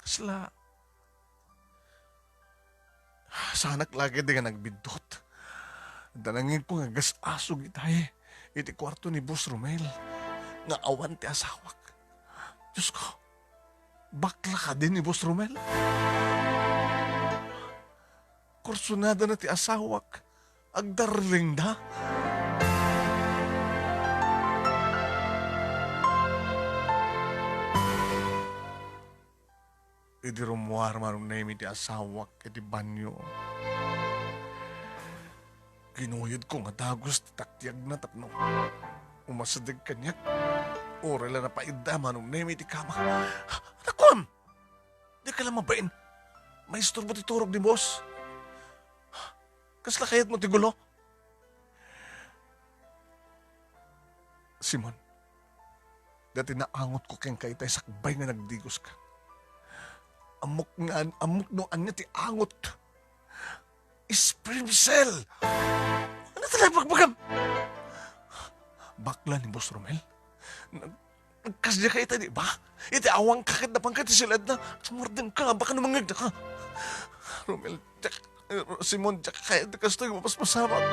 Kasla, sanak lagi di nga nagbiddut. Da nangngegko nga agas-asog itay iti kuarto ni Boss Romel nga awan ti asawak. Diyos ko, bakla kadi ni Boss Romel? Kursunada na ti asawak. Agdarlingda. Idi rummuar Manong Nemi ti asawak iti banio, ginuyodko nga dagus ti taktiagna tapno umasideg kaniak. Uray la napaidda Manong Nemi ti kama. Nakuam! Dika la mabain. Maisturbo ti turog ni boss. Kasla kayatmo ti gulo? Simon, dati naangotko kenka itay sakbay nga nagdigoska. Ammok nga an-, ammok no ania ti angot. Sperm cell! Ano talaga pagbagam? Bakla ni Boss Romel? Nag-, nagkasdiak ita, di ba? Iti awang ka ket napangka ti siladna. Sumardeng ka, baka no mangngegda ka. Romel, diak, Simon, diak kayat ti kastoy, mapaspasamak.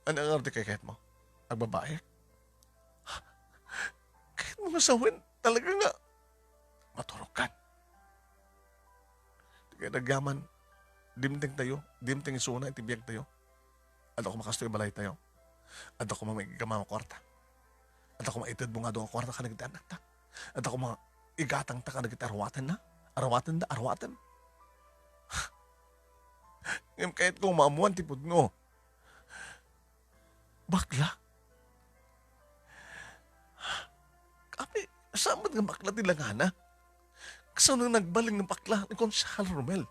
Ano nga ti kayatmo? Agbabaek? Kayatmo nga sawen? Talaga nga maturog kan. Ti kayat agyaman, dimteng tayo, dimteng isuna iti biag tayo. Adda ko makastoy balay tayo. Adda ko maigamam a kuarta. Adda ko maitedmo nga adu nga kuarta kadagiti annakta. Adda ko maigatangta kadagiti arwatenna. Arwatenda, arwatem. Ngem kayatko nga maammoan ti pudno. Bakla? Apay, Saan met nga bakla ti langana? Kasano nagbalin nga bakla ni Konsehal Romel?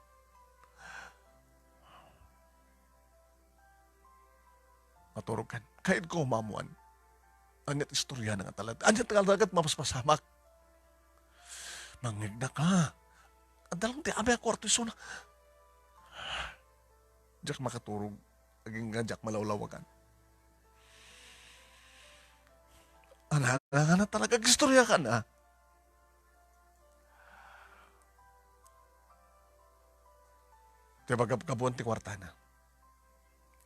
Maturog kan. Kayatko maammuan. Ania ti istoriana nga talaga? Ania ti talaga ti mapaspasamak? Mangngegna ka. Adda lang ti amin a kuarto isuna. Diak makaturog. Agingga diak malawlawagan. Ana, ana, ana talaga, agistorya kan, a. Ti pagkabkabuan ti kuartana.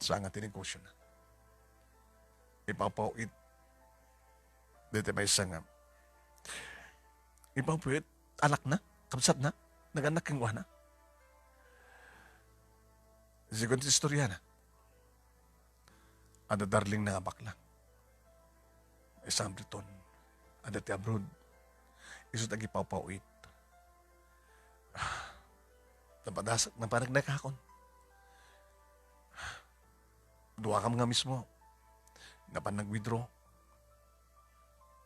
Saan nga ti negosiona. Ipapawit. Dayta maysa nga. Ipapawit. Anakna. Kabsatna. Nag-annak kenkuana. Segun ti istoriana. Adda darlingna nga bakla. Isang Briton. Adda ti abroad. Isu ti agipawpaw-it. Napadasak, napanagnaykakon. Duakam nga mismo. Napan nag-withdraw.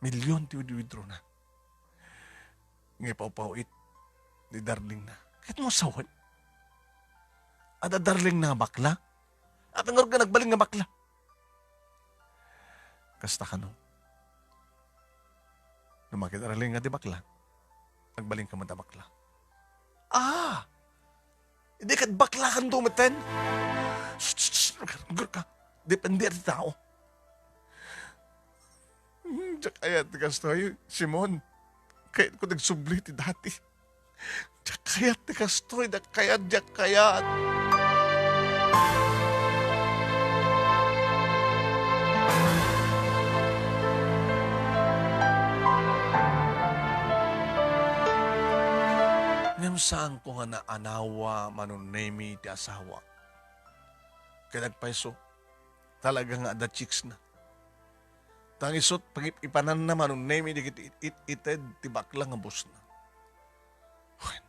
Milyon ti withdraw na. Nga ipawpaw-it ni darlingna. Ket mo sawen? Adda darlingna nga bakla? Apay ngarud nga nagbalin nga bakla? Kasta kano? No makita darling nga di bakla, agbalin ka met a bakla. Ah! Idi ket bakla kanto metten? Shh, shh, shh, lugar, lugar ka. Depende ti tao. Hmm, diak kayat ti kastoy, Simon. Kayatko nagsubli ti dati. Diak kayat ti kastoy, diak kayat, diak kayat. Ngem saanko nga naanawa, Manong Nemy, ti asawak. Ket agpayso, talaga nga adda chicks na. Ta isut' pangip-ipananna, Manong Nemy, dagiti it-, it-, ited ti bakla nga boss na. Wen,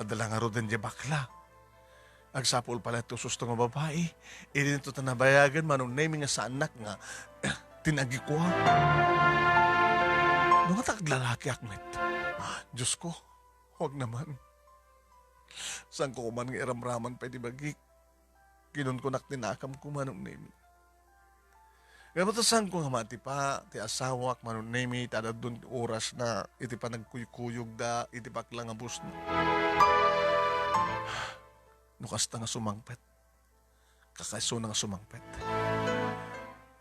adda la ngaruden diay bakla. Agsapul pay la ti ususto nga babai. Idinto ta nabayagen, Manong Nemy, nga saannak nga, eh, tinagikua. No nga ta aglalakiak met. Diosko, huwag naman. Saanko man nga iramraman pay ti bagik. Kinunkunak ti nakamko, Manong Nemy. Ngem ta saanko nga matipa ti asawak, Manong Nemy, ta adda ti orasna iti panagkuykuyogda iti bakla nga boss na. No kasta nga sumangpet, kakaisuna nga sumangpet.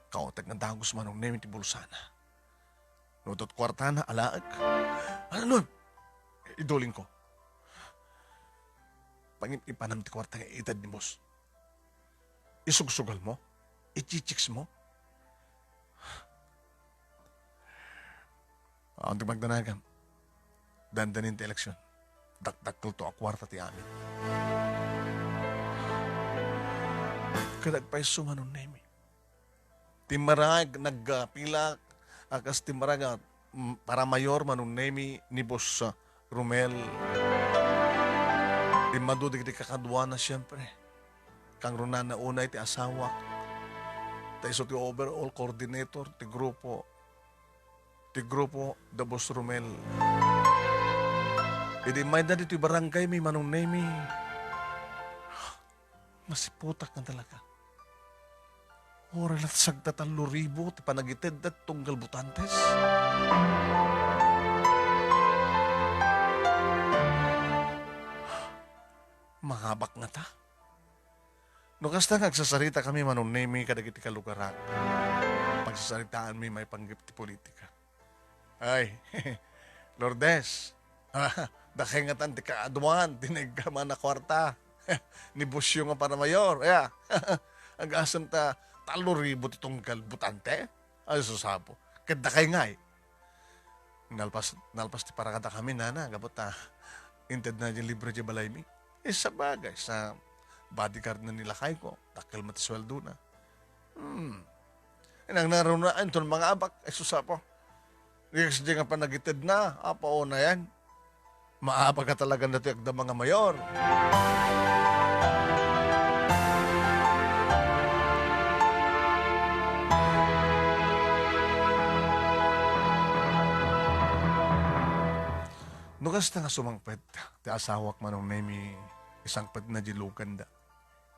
Kauteg nga dagus, Manong Nemy, ti bulsana. No, ito't kuartana, alaek. Ano nun? Idulingko. Pangip-ipanam ti kuarta nga ited ni boss. Isugsugal mo? Ichichiks mo? Awan ti magdanagam. Dandanin ti eleksyon. Dakdakkelto a kuarta ti amin. Ket agpayso, Manong Nemy. Timmarag, nagpilak a kas timmarag a, mm, para mayor, Manong Nemy, ni Boss, ah, Romel. Immadu dagiti kakaduana, siempre. Kangrunana unay ti asawak. Ta isu ti overall coordinator ti grupo, ti grupo da Boss Romel. Idi immayda ditoy barangay mi, Manong Nemy, masiputak nga talaga. Uray la sagta tallo ribu ti panagitedda ti tunggal botantes. Mangabak ngata. No kasta nga agsasarita kami, Manong Nemy, kadagiti kalugarak, pagsasaritaanmi maipanggep ti politika. Ay, Lourdes, dakay ngatan ti kaaduan ti naiggaman a kuarta ni Busyo nga para mayor, ya. Agasem ta tallo ribu ti tunggal botante? Ay, susapo. Ket dakay ngay. Nalpas, nalpas ti para kadakami, nana, gapu ta intedna diay libre diay balaymi. Eh, sabagay, sa bodyguard na ni lakayko, dakkel met ti sueldona. Hmm. Nang naruna, inton mangabak, ay, susapo. Di kasdiay nga panagitedna, apo, unayan. Maabak a talaga datoy agdama nga mayor. No kasta nga sumangpet ti asawak, Manong Nemi, isangpetna di luganda.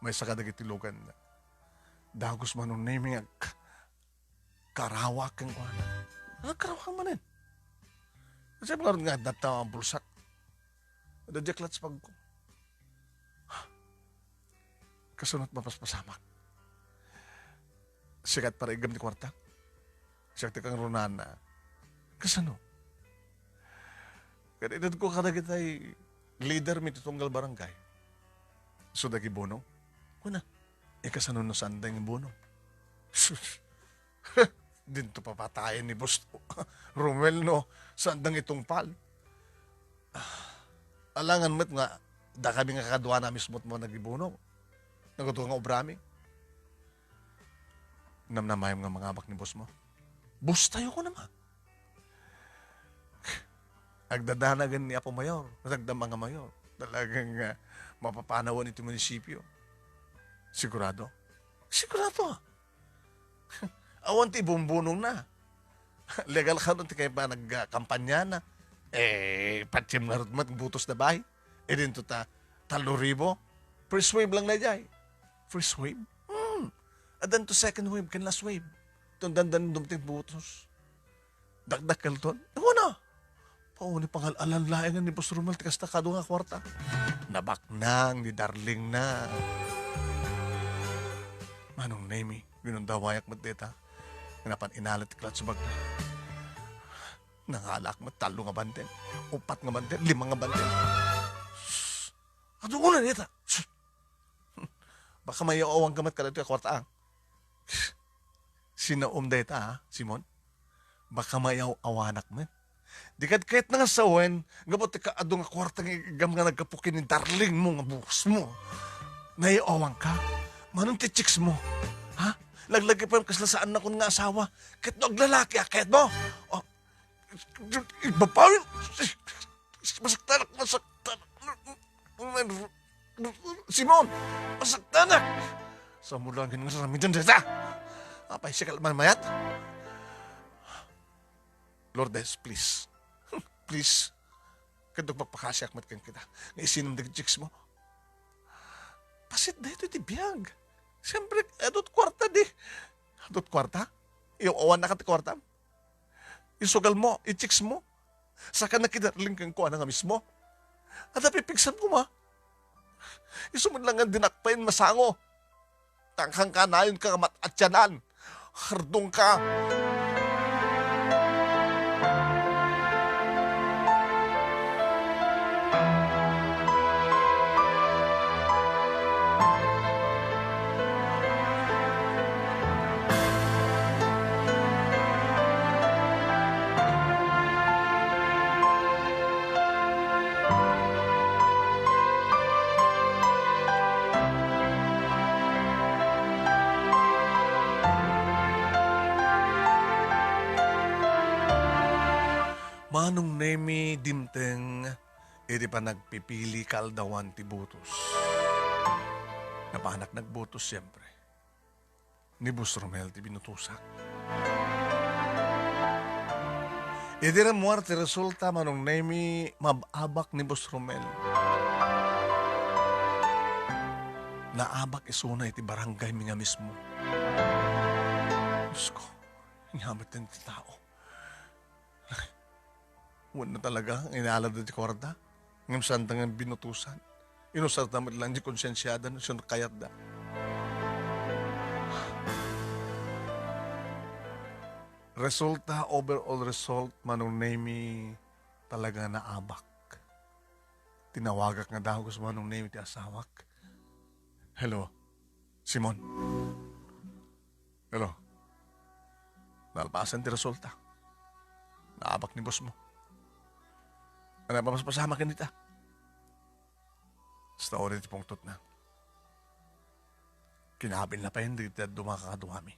Maysa kadagiti luganda. Dagus, Manong Nemi, nga ak-, karawak kenkuana. Agkarawak manen. Kasi ngarud nga adda ta bulsak. Adda diak latspago. Kasano ti mapaspasamak? Sika ti paraiggem ti kuarta? Siak ti kangrunana. Kasano? Ket itedko kadagitay leadermi ti tunggal barangay. Isu dagiti bunong. Kuna, eh, kasano no saanda nga bunong? Sus. Dinto papatayen ni Boss Romel no saanda nga itungpal. Ah, alangan met nga dakami nga kakaduana mismo ti managibunong. Nagadu nga obrami. Namnamayam nga mangabak ni boss mo. Boss tayo ko naman. Agdadanagan ni Apo Mayor, nagdama nga mayor. Talagang, ah, mapapanawan iti munisipyo. Sigurado? Sigurado, ah. Awan ti ibumbunong na. Legal ka nun ti kay pa nagkampanya na. Eh, patiem nga rudmat, butos na bay. Eh, dinto ta, talo ribo. First wave lang na jay. First wave? Hmm. Adan to second wave, ken last wave. Itong dandan dumting butos. Dakdakkel ton. Ewan na. Pauni pangal-alan laengen ni Boss Romel ti kasta kadu nga kwarta. Nabaknang ni darling na. Manong Nemi, ginundawayak met deta. Nga napan inalit ti clutch bag na. Nangalak met tallo nga bandel, upat nga bandel, lima nga bandel. Sus! Adu ko na deta. Sus! Baka mayaw-awan ka met kadagitoy a kwarta, ah. Sinaom dayta, ha, Simon? Baka mayaw-awanak met. Di kad kayat na nga sawen, gapu ti kaadu nga kwarta nga igam nga nagkapukin ni darling mo nga buhos mo. Nayaw-awan ka? Manon ti chicks mo? Ha? Laglagi pa yung kasla saan na kun nga asawa. Kahit no aglalaki, ah, kahit mo? Oh, ibabawin. Masaktanak, masaktanak. Simon, masaktanak. Sa mo lang nga saramidan deta. Apay, sikal man mayat. Lourdes, please. Please. Kadok magpakasiak met ken kita. Nga isinam dagiti chicks mo. Pasit daytoy ti biag. Siyempre, adut kwarta di. Adut kwarta? Iyo, awan na ka ti kwarta. Isugal mo, i-chicks mo. Saka nakidarling kenkuana nga mismo. Adda pipigsam koma. Isu met lang nga dinak pay masango. Tangkang kanayon ka nga mat-atyanan. Hardong ka. Manong Nemi dimteng iti panagpipili kaaldawan ti butos. Napanak nagbutos, siyempre. Ni Boss Romel ti binutosak. Idi rammuar ti resulta, Manong Nemi, mab-abak ni Boss Romel. Naabak isuna iti barangay mi nga mismo. Diyos ko, inyamat ti tao. Wen na talaga, inalada ti kuarta. Ngem saan ta nga binutosan. Inusarda met lang ti konsensiada no sino kayatda. Resulta, overall result, Manong Nemi, talaga naabak. Tinawagak nga dagus, Manong Nemi, ti asawak. Hello, Simon. Hello. Nalpasan ti resulta. Naabak ni boss mo. Ano, papaspasama ken dita? Story ti pungtot na. Kinabil na pa yun, di ti dumakakaduami.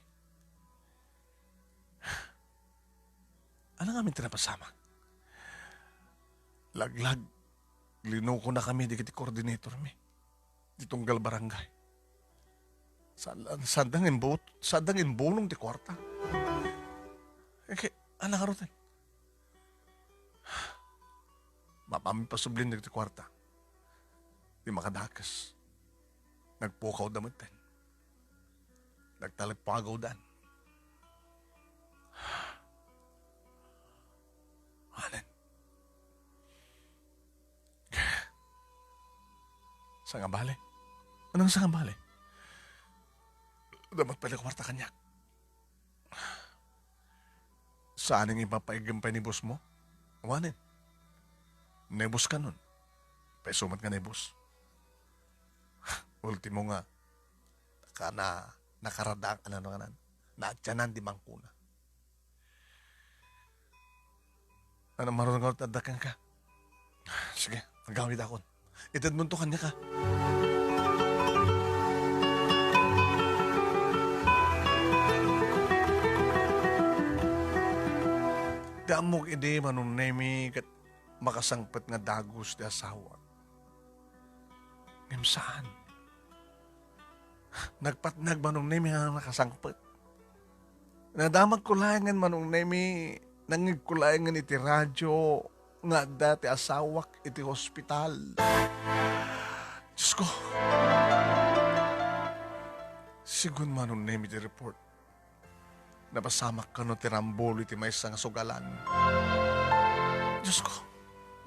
Ano nga min tinapasama? Laglag, linuko na kami, di kiti coordinator mi. Di tunggal barangay. Sa-, saan dang imbut-, saan dang imbunong ti kuarta. Eh, ke-, anak arutin. Mapan pasublin dagiti kuarta. Di makadakes. Nagpukawda metten. Nagtalagpagawdan. Anen? Sangabali? Anong sangabali? Damat pay la kuarta kaniak. Saan nga ipapaiggem pay ni boss mo? Awanen. Naibus kanon. Paisumat nga naibus. Ultimo nga, naka-, na, nakaradaak, ano, ano, ano, naatianan di mangkuna. Ano, marunong ka adda kenka? Sige, agawidakon. Itedmonto kaniak, a. Ti ammok idi, Manong Nemi, ket makasangpet nga dagus ti asawak. Ngem saan. Nagpatnag, Manong Nemi, nga nakasangpet. Nadamagko laengen, Manong Nemi, nangngegko laengen iti radio nga adda ti asawak iti hospital. Diosko! Sigun, Manong Nemi, ti report, napasamak kano ti rambol iti maysa nga sugalan. Diosko,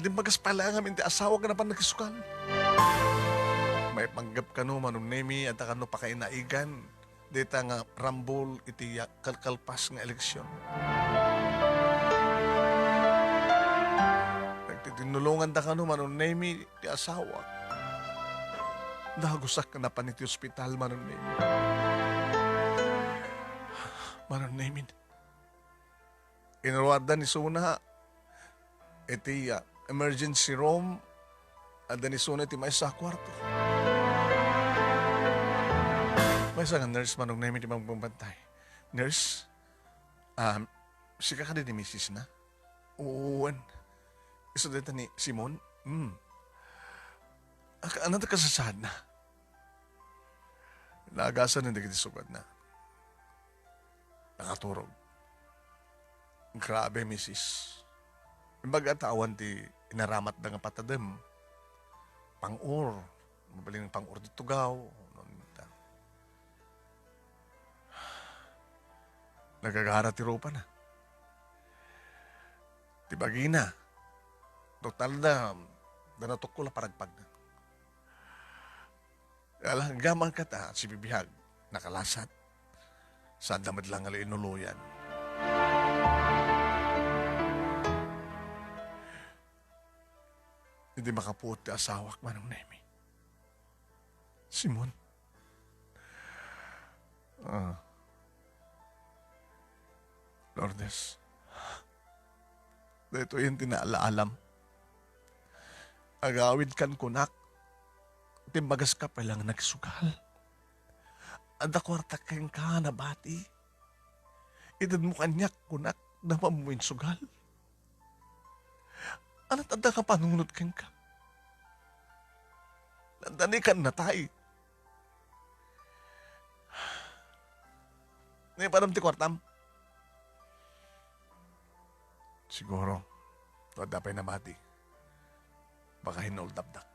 dimmagas pay laeng amin ti asawak nga napan nakisugal. Maipanggep kano, Manong Nemi, adda kano pakainaigan dayta nga rambol iti ya-, kalkalpas nga eleksion. Nagtitinnulonganda kano, Manong Nemi, ti asawak. Dagusak nga napan iti ospital, Manong Nemi. Manong Nemi, inruarda ni Suna iti, ah, emergency room, adda ni Suna iti maysa a kuarto. Maysa nga nurse, Manong Nemi, ti magbabantay. Nurse, um, sika kadi ni misis na? Wen. Isu dayta ni Simon? Hmm. Aka-, ano ti kasasaadna? Naagasan dagiti sugatna. Nakaturog. Grabe, misis. Imbag a ta awan ti inaramatda nga patadem. Pang-or. Mabalin pang-or ti tugaw. Nagta. Nagagara ti rupana. Ti bagina. Total da, da natukkol a paragpagna. Ala, gaman kata, sibibihag, nakalasat. Saan da met lang nga linuloyan. Idi makapuot ti asawak, Manong Nemi. Simon. Ah. Lourdes. Daytoyen ti naalaalam. Agawidkan kunak. Timbagas ka pay lang nagsugal. Adda kuarta kenka, nabati. Itedmo kaniak, kunak, napanmo insugal. Ania ti adda nga panunot kenka? Nandanikan natay. Naipadam ti kuartam? Siguro, no adda pay nabati, baka hinuldapdak.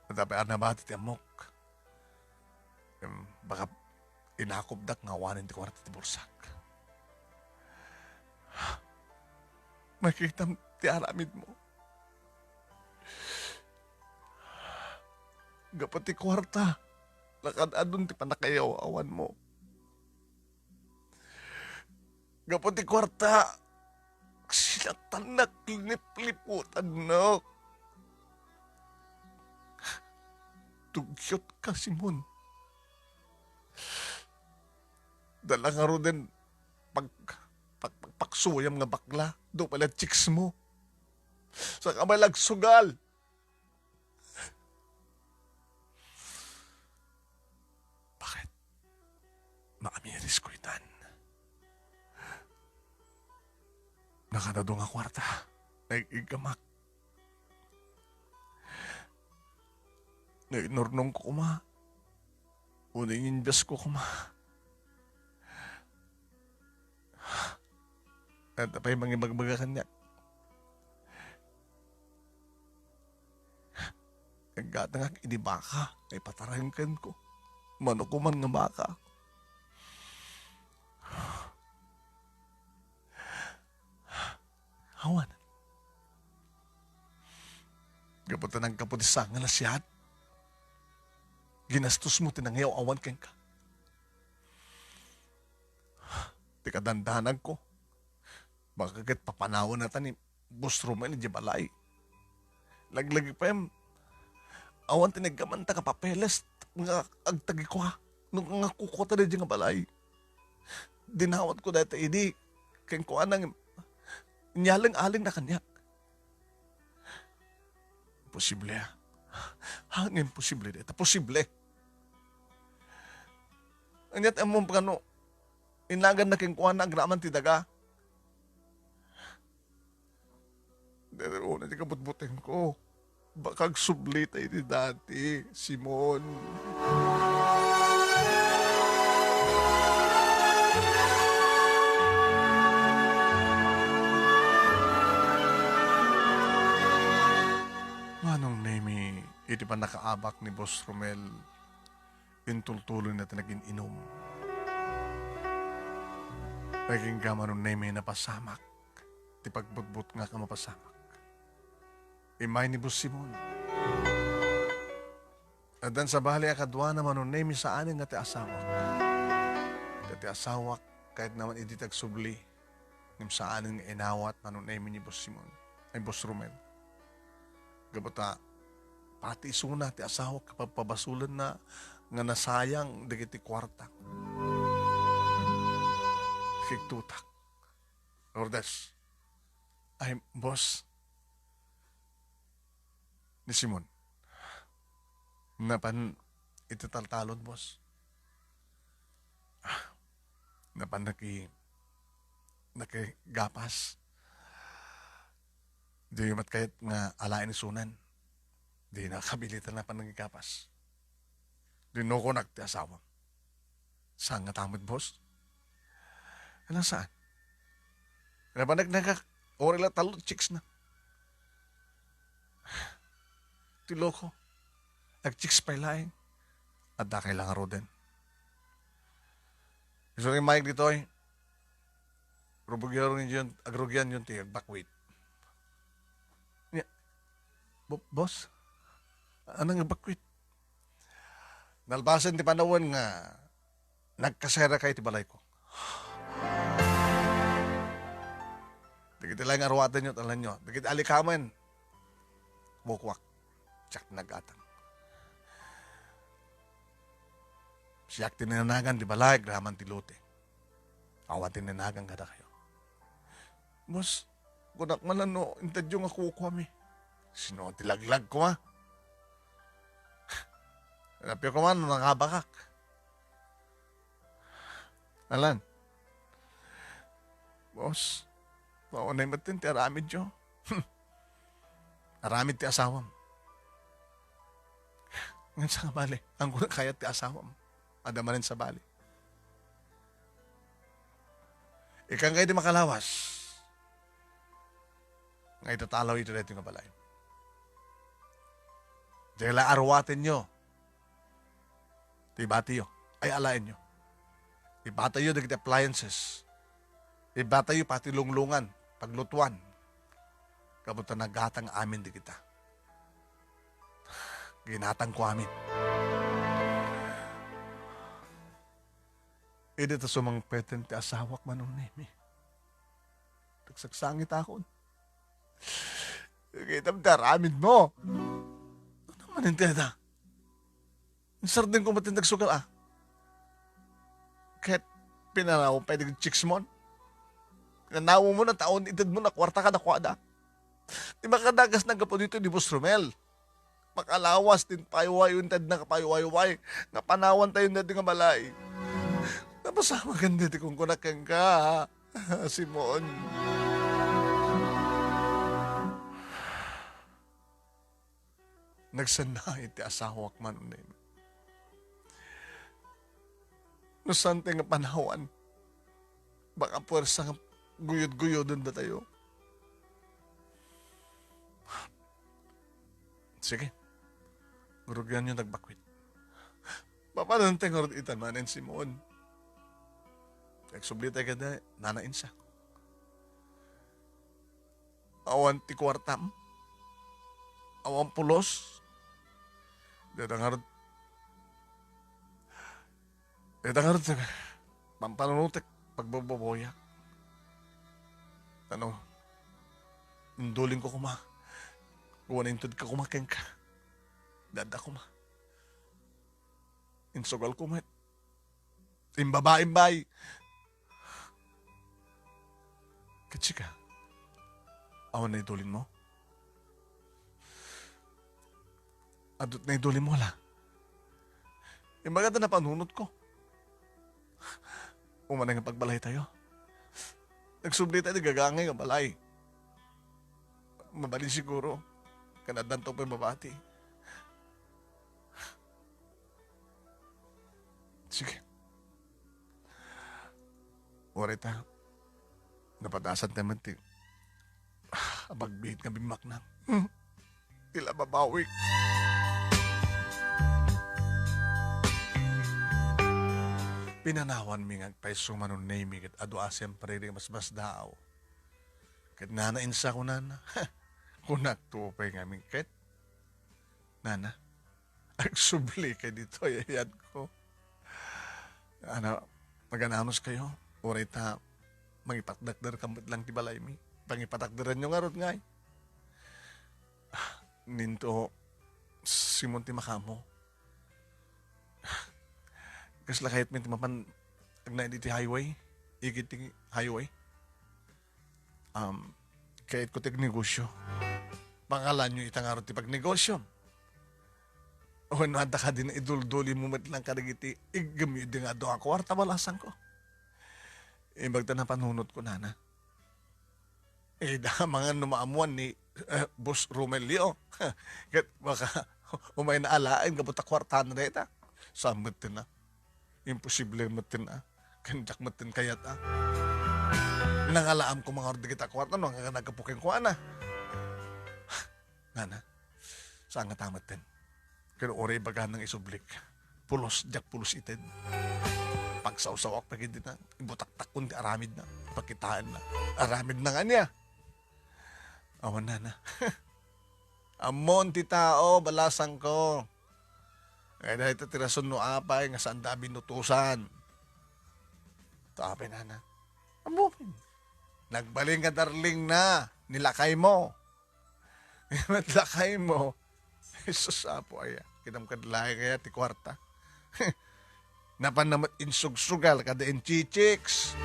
Adda pay a nabati ti ammok. Em, baka inakupdak nga awanen ti kuarta ti bulsak. Makitam ti aramidmo. Gapu ti kuarta, nakad-adun ti pannakayaw-awanmo. Gapu ti kuarta, sinatannak, linipliputannak. Dugyot ka, Simon. Dala ngaruden pag-, pag-, pagpaksuyam nga bakla, do pala chicks mo. Saka may lagsugal. Bakit? Maamiris ko itan. Nakadado nga kuarta. Nag-igamak. Nainurnong ko kuma. Uning indas ko kuma. Ania pay mangibagbaga kaniak? Naggatangak idi baka nga ipataraken kenko. Mano ko man nga baka. Awan. Gapu ta naggapu ti sanga nga nasiat, ginastos mo ti nangiaw-awan kenka. Ti kadandanagko, baka ket papanawennata ni Boss Romel idiay balay. Laglagipen, awan ti naggamanta nga papeles nga agtagikua no nga kukuata daydiay nga balay. Dinawatko dayta idi, kenkuana nga inyaleng-alengna kaniak. Imposible, ah. Ha, nga imposible dayta? Posible. Ania ti ammom kano, inaganna kenkuana agraman ti daga. Daytoy una ti kabutbutengko. Baka agsubli ta iti dati, Simon. Manong Nemi, iti pannakaabak ni Boss Romel, intultuloyna ti nagin-inum. Agingga Manong Nemi, napasamak ti pagbutbutngak a mapasamak. Immay ni Boss Simon. Addan sabali a kaduana, Manong Nemi, saanen nga ti asawak. Ta ti asawak, kayatna man idi ti agsubli, ngem saanen nga inawat, Manong Nemi, ni Boss Simon, ay, Boss Romel. Gapu ta, pati isuna ti asawak, pagpabasolenna nga nasayang dagiti kuarta. Kigtutak. Lourdes. Ay, boss. Ni Simon. Napan iti taltalon, boss. Ah, napan naki-, nakigapas. Di met kayat nga alaen isunan. Di nakabilitan napan nangigapas. Dinukonak ti asawam. Saan ngata met, boss? Ala, saan? Napan nagnaga, uray la tallo chicks na. Ti loko. Nag-chicks pay laeng. Adda kay la ngaruden. Isu rin mayeg ditoy. Rubugian yon, agrugian yon ti agbakwit. Nya, "Bo-, boss, anang agbakwit?" Nalpasen ti panawen nga nagkaseraka iti balayko. Dagiti laeng nga aruatenyo, talanyo. Dagiti alikamen, wukwak. Diak naggatang. Siak ti nanagan ti balay, agraman ti lote. Awan ti nanagan kadakayo. Boss, kunak man no intedyo nga kukuami. Sino ti laglag ko, ha? Apio ko man, no nangabakak. Alan. Boss, maunay met ti aramidyo. Aramid ti asawam. Ngem saan nga bale, anggo kayat ti asawam. Adda manen sabali. Ikkan kayo ti makalawas nga itatalaw iti daytoy nga balay. Diay la aruatenyo ti ibatiyo. Ay, alaenyo. Ibatayo dagiti appliances. Ibatayo pati lunglungan, paglutuan. Gapu ta nagatang amin dagita. Ginatangko amin. Idi ta sumangpeten ti asawak, Manong Nemi. Nagsagsangitakon. Kitam ti aramidmo. Ano man inteda? Insardengko met ti nagsugal, ah. Ket pinanaw pay dagiti chicks mon. Pinanaw mo na taon, ited mo na kuarta kadakuada. Ti makadagas naggapu dito ni Boss Romel. Makalawas ti payway, intedna ka paywayway, nga panawan tayo dati nga balay. Napasamagan dati kung kunak kenka, Simon. Nagsanna iti asawak man unen. No saan ti nga panawan, baka puwersa nga guyod-guyoden datayo. Sige. Rugianyo nagbakwit. Mapanan ti ngarud ita, Manang Simon. Agsubli tayo kada, Nana Insa. Awan ti kuartam. Awan pulos. Deta ngarud. Deta ngarud, pampanunutek, pagbababoyak. Ano, induling ko kuma. Kuwan intud ka kuma kenka. Dada kuma. Insugal ko met. Imbabaim bay. Ket sika, awan naidulin mo? Adut naidulin mo, la? Imbagada napanunot ko. Umanay nga pagbalay tayo. Nagsubli tayo di gagangay nga balay. Mabalin siguro. Kanaddan to pa'y mabati. Sige. Uray ta, napadasan tayo man ti, ah, abagbihit nga bimmaknang. Hmm. Tila babawik. Pinanawanmi nga agpayso, Manong Nemy, ket adu a siempre di masmasdaaw. Ket nana, insa kunana. Kunak to pay ngamin ket. Nana, agsubli kay ditoy ayatko. Ano, magananos kayo? Uray ta, mangipatakder ka met lang ti balaymi. Pangipatakderanyo ngarud ngay. Ninto, Simon ti makamo. Kasla kayat mi ti mapan agnaed iti highway? Igid ti highway? Um, kayat ko ti agnegosyo. Pangalanyo ita ngarud ti pagnegosyo. Wenno adda kadi naidulduli mo met lang kadagiti iggemyo idi nga adu a kuarta, balasangko. Imbag ta napanunot ko, nana. Eh, da mangan no maammuan ni, eh, Boss Romelio. Ket baka umay na alaen gapu ta kuartana dayta. Saan met na? Imposible met na. Ken diak met kayat a. Nangalaam ko mangarud dagita kuarta no nga naggapu kenkuana. Nana, saan nga tamet ten? Ken uray ibaga nang isublik. Pulos, diak pulos ited. Pagsawsawak pay ket dita, ibutaktakkon ti aramidna. Pakitaenna. Aramidna nga ania? Awan, nana. Ammon ti tao, balasangko. Ay, dahil ti rason no apay nga saanda a binutusan. Ito apay, nana. Ammon. Nagbalin nga darling na, ni lakay mo. Met lakay mo. Jesus, Apo, aya. Kinam kad laeng aya ti kuarta. Napan na met insugsugal kada inchichiks.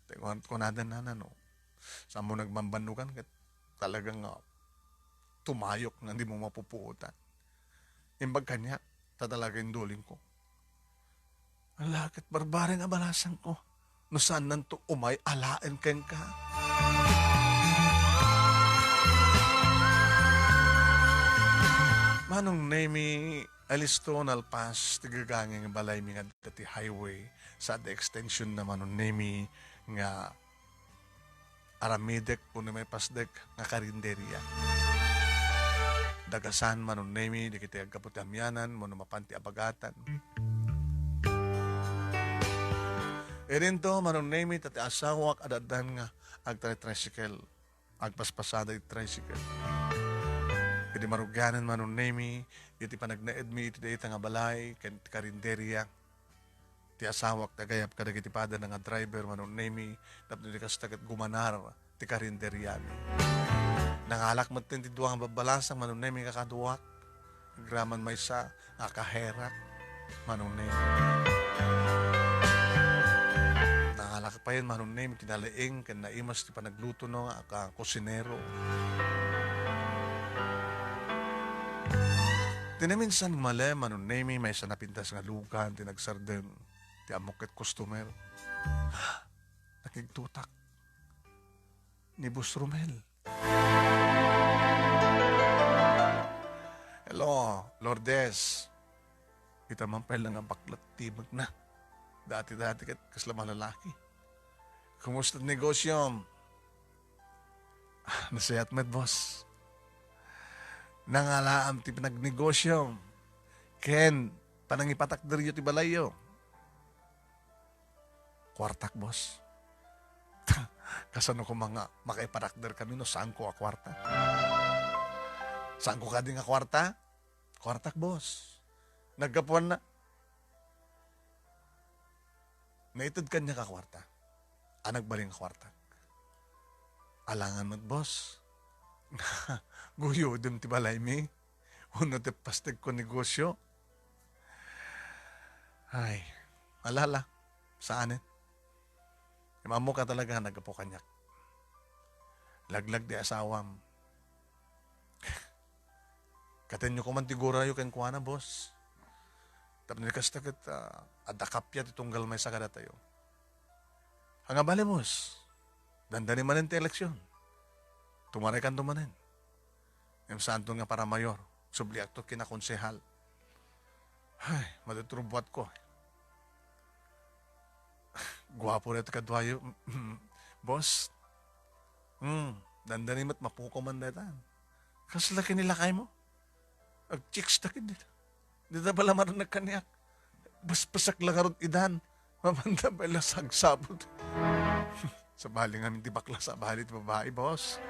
Tinguan ko nadan, nana, no. Saan mo nagmambannugan ket talagang, ah, tumayok nga di mo mapupuotan. Imbag kaniak, ta talaga induling ko. Ala, ket barbareng a balasangko. No saannanto umay alaen kenka. Manong Nemy, alisto nalpas ti gagangay nga balaymi nga adda ti highway. Sa adda extension na, Manong Nemy, nga aramidek wenno maipasdek nga karinderia. Dagasan, Manong Nemy, dagiti aggapu ti amianan wenno mapan ti abagatan. Idinto, Manong Nemy, ta ti asawak adda-addan nga agtari-tricycle. Agpaspasada iti tricycle. Idi marugianen, Manong Nemy, iti panagnaedmi iti dayta nga balay ken ti karinderia, ti asawak ti agayab kadagiti padana nga driver, Manong Nemy, tapno di kasta ket gumanar ti karinderiami. Nangalak metten ti dua nga babbalasang, Manong Nemy, nga kaduak. Agraman maysa, nakaherak, Manong Nemy. Nangalak payen, Manong Nemy, kinalaing ken naimas ti panagluto, no, nga ka-, kusinero. Ti naminsan male, Manong Nemy, maysa napintas nga lugan ti nagsardeng ti ammok ket customer. Nakigtutak ni Boss Romel. "Hello, Lourdes." Ita man pay la nga baklat timekna. Dati-dati ket kasla malalaki. Kumusta ti negosyom? Ah, nasayaat met, boss. Nangalaam ti panagnegosyom ken panangipatakderyo ti balayyo. Kuartak, boss. Kasano koma nga makaipatakderkami no saanko a kuarta? Saanko kadi nga kuarta? Kuartak, boss. Naggapuanna, naited kaniak a kuarta. A nagbalin nga kuartak. Alangan met, boss. Guyodem ti balaymi. Wenno ti pastegko negosyo. Ay, alala. Saanen. Imammo ka talaga, naggapu kaniak. Laglag ti asawam. Katenyo koman ti gurayo kenkuana, boss. Tapno kasta ket, ah, adda kappia ti tunggal maysa kadatayo. Ania bale, boss? Dandani manen ti eleksyon. Tumarekanto manen. Ngem saanto nga para mayor. Subliakto kina konsehal. Ay, madutrubuatko. Guapo dayta kaduayo, boss. Hmm, dandani met mapukaw man dayta. Kasla ken ni lakaymo? Agchicks ta ket dita. Dita pala marnak kaniak. Basbasak la ngarud idan. Mapanda pay la sagsabot. Sabali ngamin ti bakla, sabali ti babai, boss.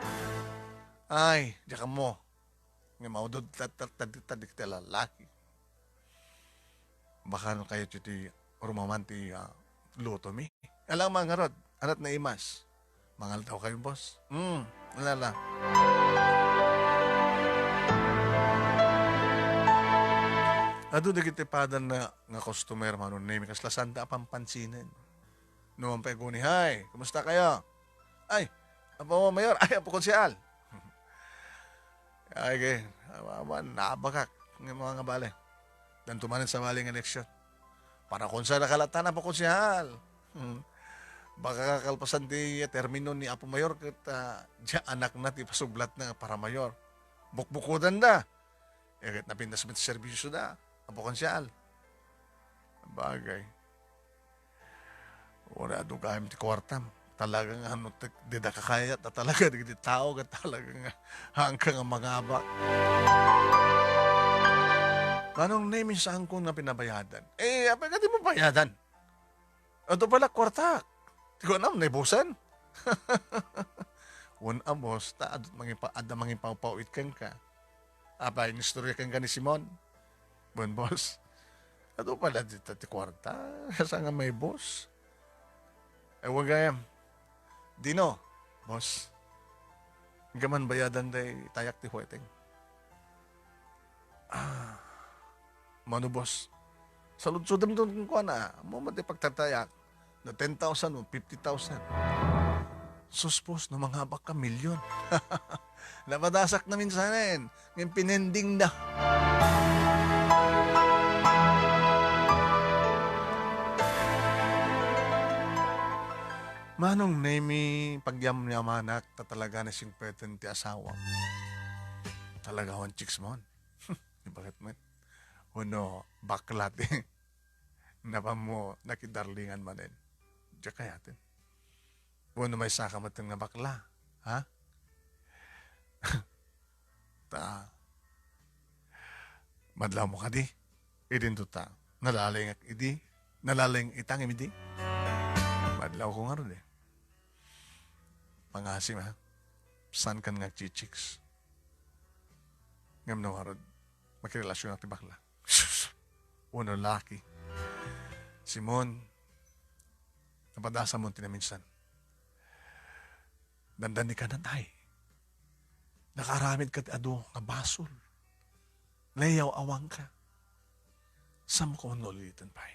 Ay, diak ammo. Nga maudod tatta dagiti lalaki. Baka no kayo ti rumaman ti, ah, lutomi. Alang mga ngarud, anak na imas. Mangaldaw kayo, boss. Hmm, alala. Adu dagiti padana nga customer, Manong Nemi, kasla sanda a pampansinen. No, ang paguni, "Hi, kumusta kayo?" "Ay, Apo Mayor, ay, Apo Konsehal." Ay, kay, awan, naabakak nga mga bale. Danto manen sa bali nga eleksyon. Para konsehal ka latan, Apo Konsehal. Hmm. Baka kalpasan ti termino ni Apo Mayor ket, ah, dia anak na ti pasublat na para mayor. Bukbukudan da. Eh, ket napintas met ti serbisyo da, Apo Konsehal. Bagay. Wala adu gayam ti kuartam. Talaga nga no tek-, dida kakayat a talaga dagiti tao ket talaga nga haanka nga mangabak. Manong Nemi, saanko nga pinabayadan? Eh, apay ka di mo bayadan? Adu pala kuartak. Ti kuanam, naibusan? Wen a, boss, ta adu mangipa-, adda mangipawpaw-it kenka. Apay, inistorya kenka ni Simon? Wen, boss. Adu pala dita ti kuarta. Saan nga may boss? Ewan gayam. Dino, boss. Gaman bayadan day tayak ti huweteng. Ah, mano, boss? Saludsodem doon kung kuana. Mo man ti pagtatayak. No ten thousand o fifty thousand. Sus, boss, no mangabak ka, milyon. Napadasak na minsanen. Ngem pinending da. Manong Nemi, pagyamyamanak, ta talaga na singpeten ti asawa. Talaga wan chicks mon. Bakit met? Uno, bakla ti. Napammo, nakidarlingan manen. Diak kayaten. Uno, may saka met nga bakla. Ha? Ta, madlaw mo kadi? Idinto ta, nalalengak idi, naleng itang imidi. Madlaw ko ngarud eh. Pangasim, ha? Saan kan nga chichiks? Ngem no ngarud, makirelasyon ti bakla. Uno laki. Simon, napadasa mo ti naminsan. Dandani ka natay. Nakaaramid ka ti adu nga basol. Nayaw-awanka. Saan mo ka unno uliten pay?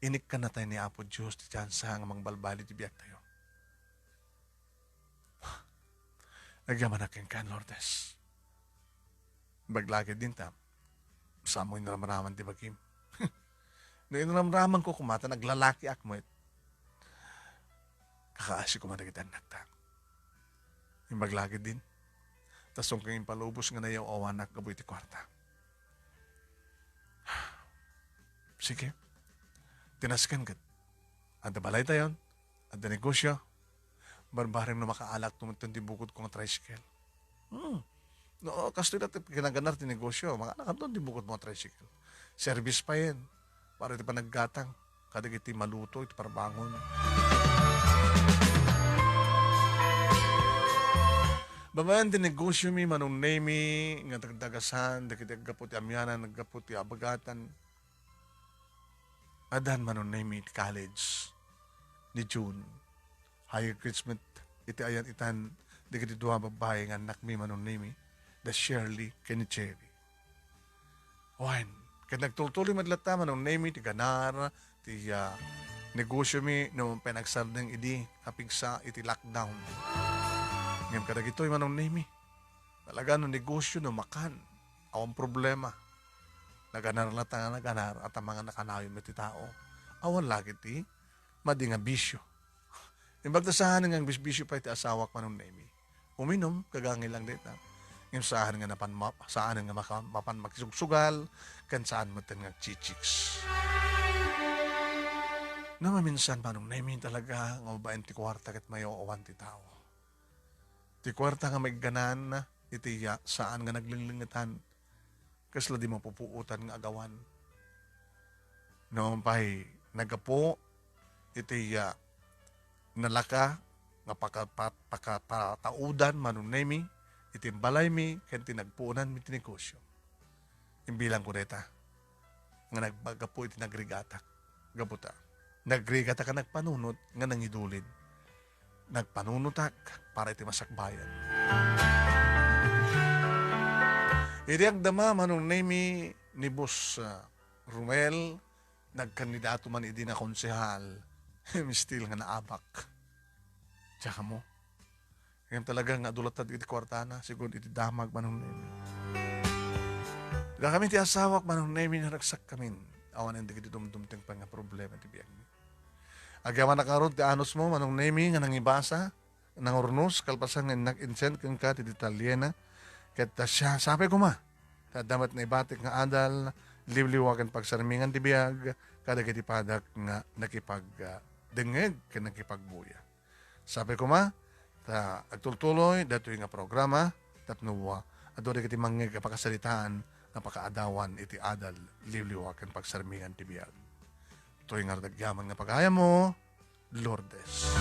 Inikkan natay ni Apo Dios ti tiansa nga mangbalbali ti biagtayo. Agyamanak kenka, Lourdes. Imbag la ketdin ta, saan mo inramraman ti bagim? No inramramanko koma ta naglalakiak met, kakaasi koma dagiti annakta. Imbag la ketdin, ta saan ken impalubos nga nayaw-awanak gapu iti kuarta. Sige. Ti nasken ket, adda balaytayon, adda negosyo, barbareng no makaalakto met ti bukod ko nga tricycle. Hmm. No, kastoy dayta ti kinaganar ti negosyo, makaalakto ti bukod mo nga tricycle. Service pa yan. Para iti panaggatang, kadagiti maluto iti parbangon. Babaen ti negosyo mi, Manong Nemy, nga dagdagasan, dagiti aggapu ti amianan, aggapu ti abagatan. Adan, Manong Nemy, ti college ni June. Higher grades met iti ayan-itan dagiti dua a babbai nga annakmi, Manong Nemy, da Shirley ken ni Cherry. Wen, ket nagtultuloy met latta, Manong Nemy, ti ganar ti, ah, negosyo mi no panagsardeng idi napigsa iti lockdown. Ngem kadagitoy, Manong Nemy, talaga no negosyo no makan, awan problema. Naganar latta nga naganar, at ang mga nakanayon met ti tao. Awan lagi ti madi nga bisyo. Imbag ta saan nga agbisbisyo pay ti asawak, Manong Nemy. Uminum, kagangay lang dayta. Ngem saan nga napan ma-, saan nga maka-, mapan makisugsugal, ken saan met nga chichiks. No maminsan, Manong Nemy, talaga nga babaen ti kuarta ket mayaw-awan ti tao. Ti kuarta nga maigganan iti ya-, saan nga naglinglingetan. Kasla di mapupuotan nga agawan. No pay naggapu iti, ah, nalaka nga paka-, pa-, pakapataudan, Manong Nemy, iti balaymi ken ti nagpuonanmi ti negosyo. Imbilangko dayta nga naggapu iti nagrigatak. Gapu ta, nagrigatak a nagpanunot nga nangidulid. Nagpanunotak para iti masakbayan. Idi agdama, Manong Nemy, ni Boss, ah, Romel, nagkandidato man idi nga konsehal. Mistil nga naabak. Diak ammo. Ngem talaga nga adu latta iti kuartana, sigun iti damag, Manong Nemy. Dakami ti asawak, Manong Nemy, naragsak kamin. Awanen dagiti dumdumteng pay nga problema ti biagmi. Agyamanak ngarud ti anusmo, Manong Nemy, nga nangibasa, nangurnos, kalpasan nga innak insend kenka ti detalyena. Ket ta siya, sapay koma. Ta adda met naibatik nga adal, liwliwa ken pagsarmingan ti biag, kadagiti padak nga nakipag-, ah, dengngeg ken nakipagbuya. Sapay koma, ta agtultuloy datoy nga programa, tapno, ah, adu dagiti mangngeg a pakasaritaan nga pakaadawan iti adal, liwliwa ken pagsarmingan ti biag. Toy nga agyaman nga pagayammo, Lourdes.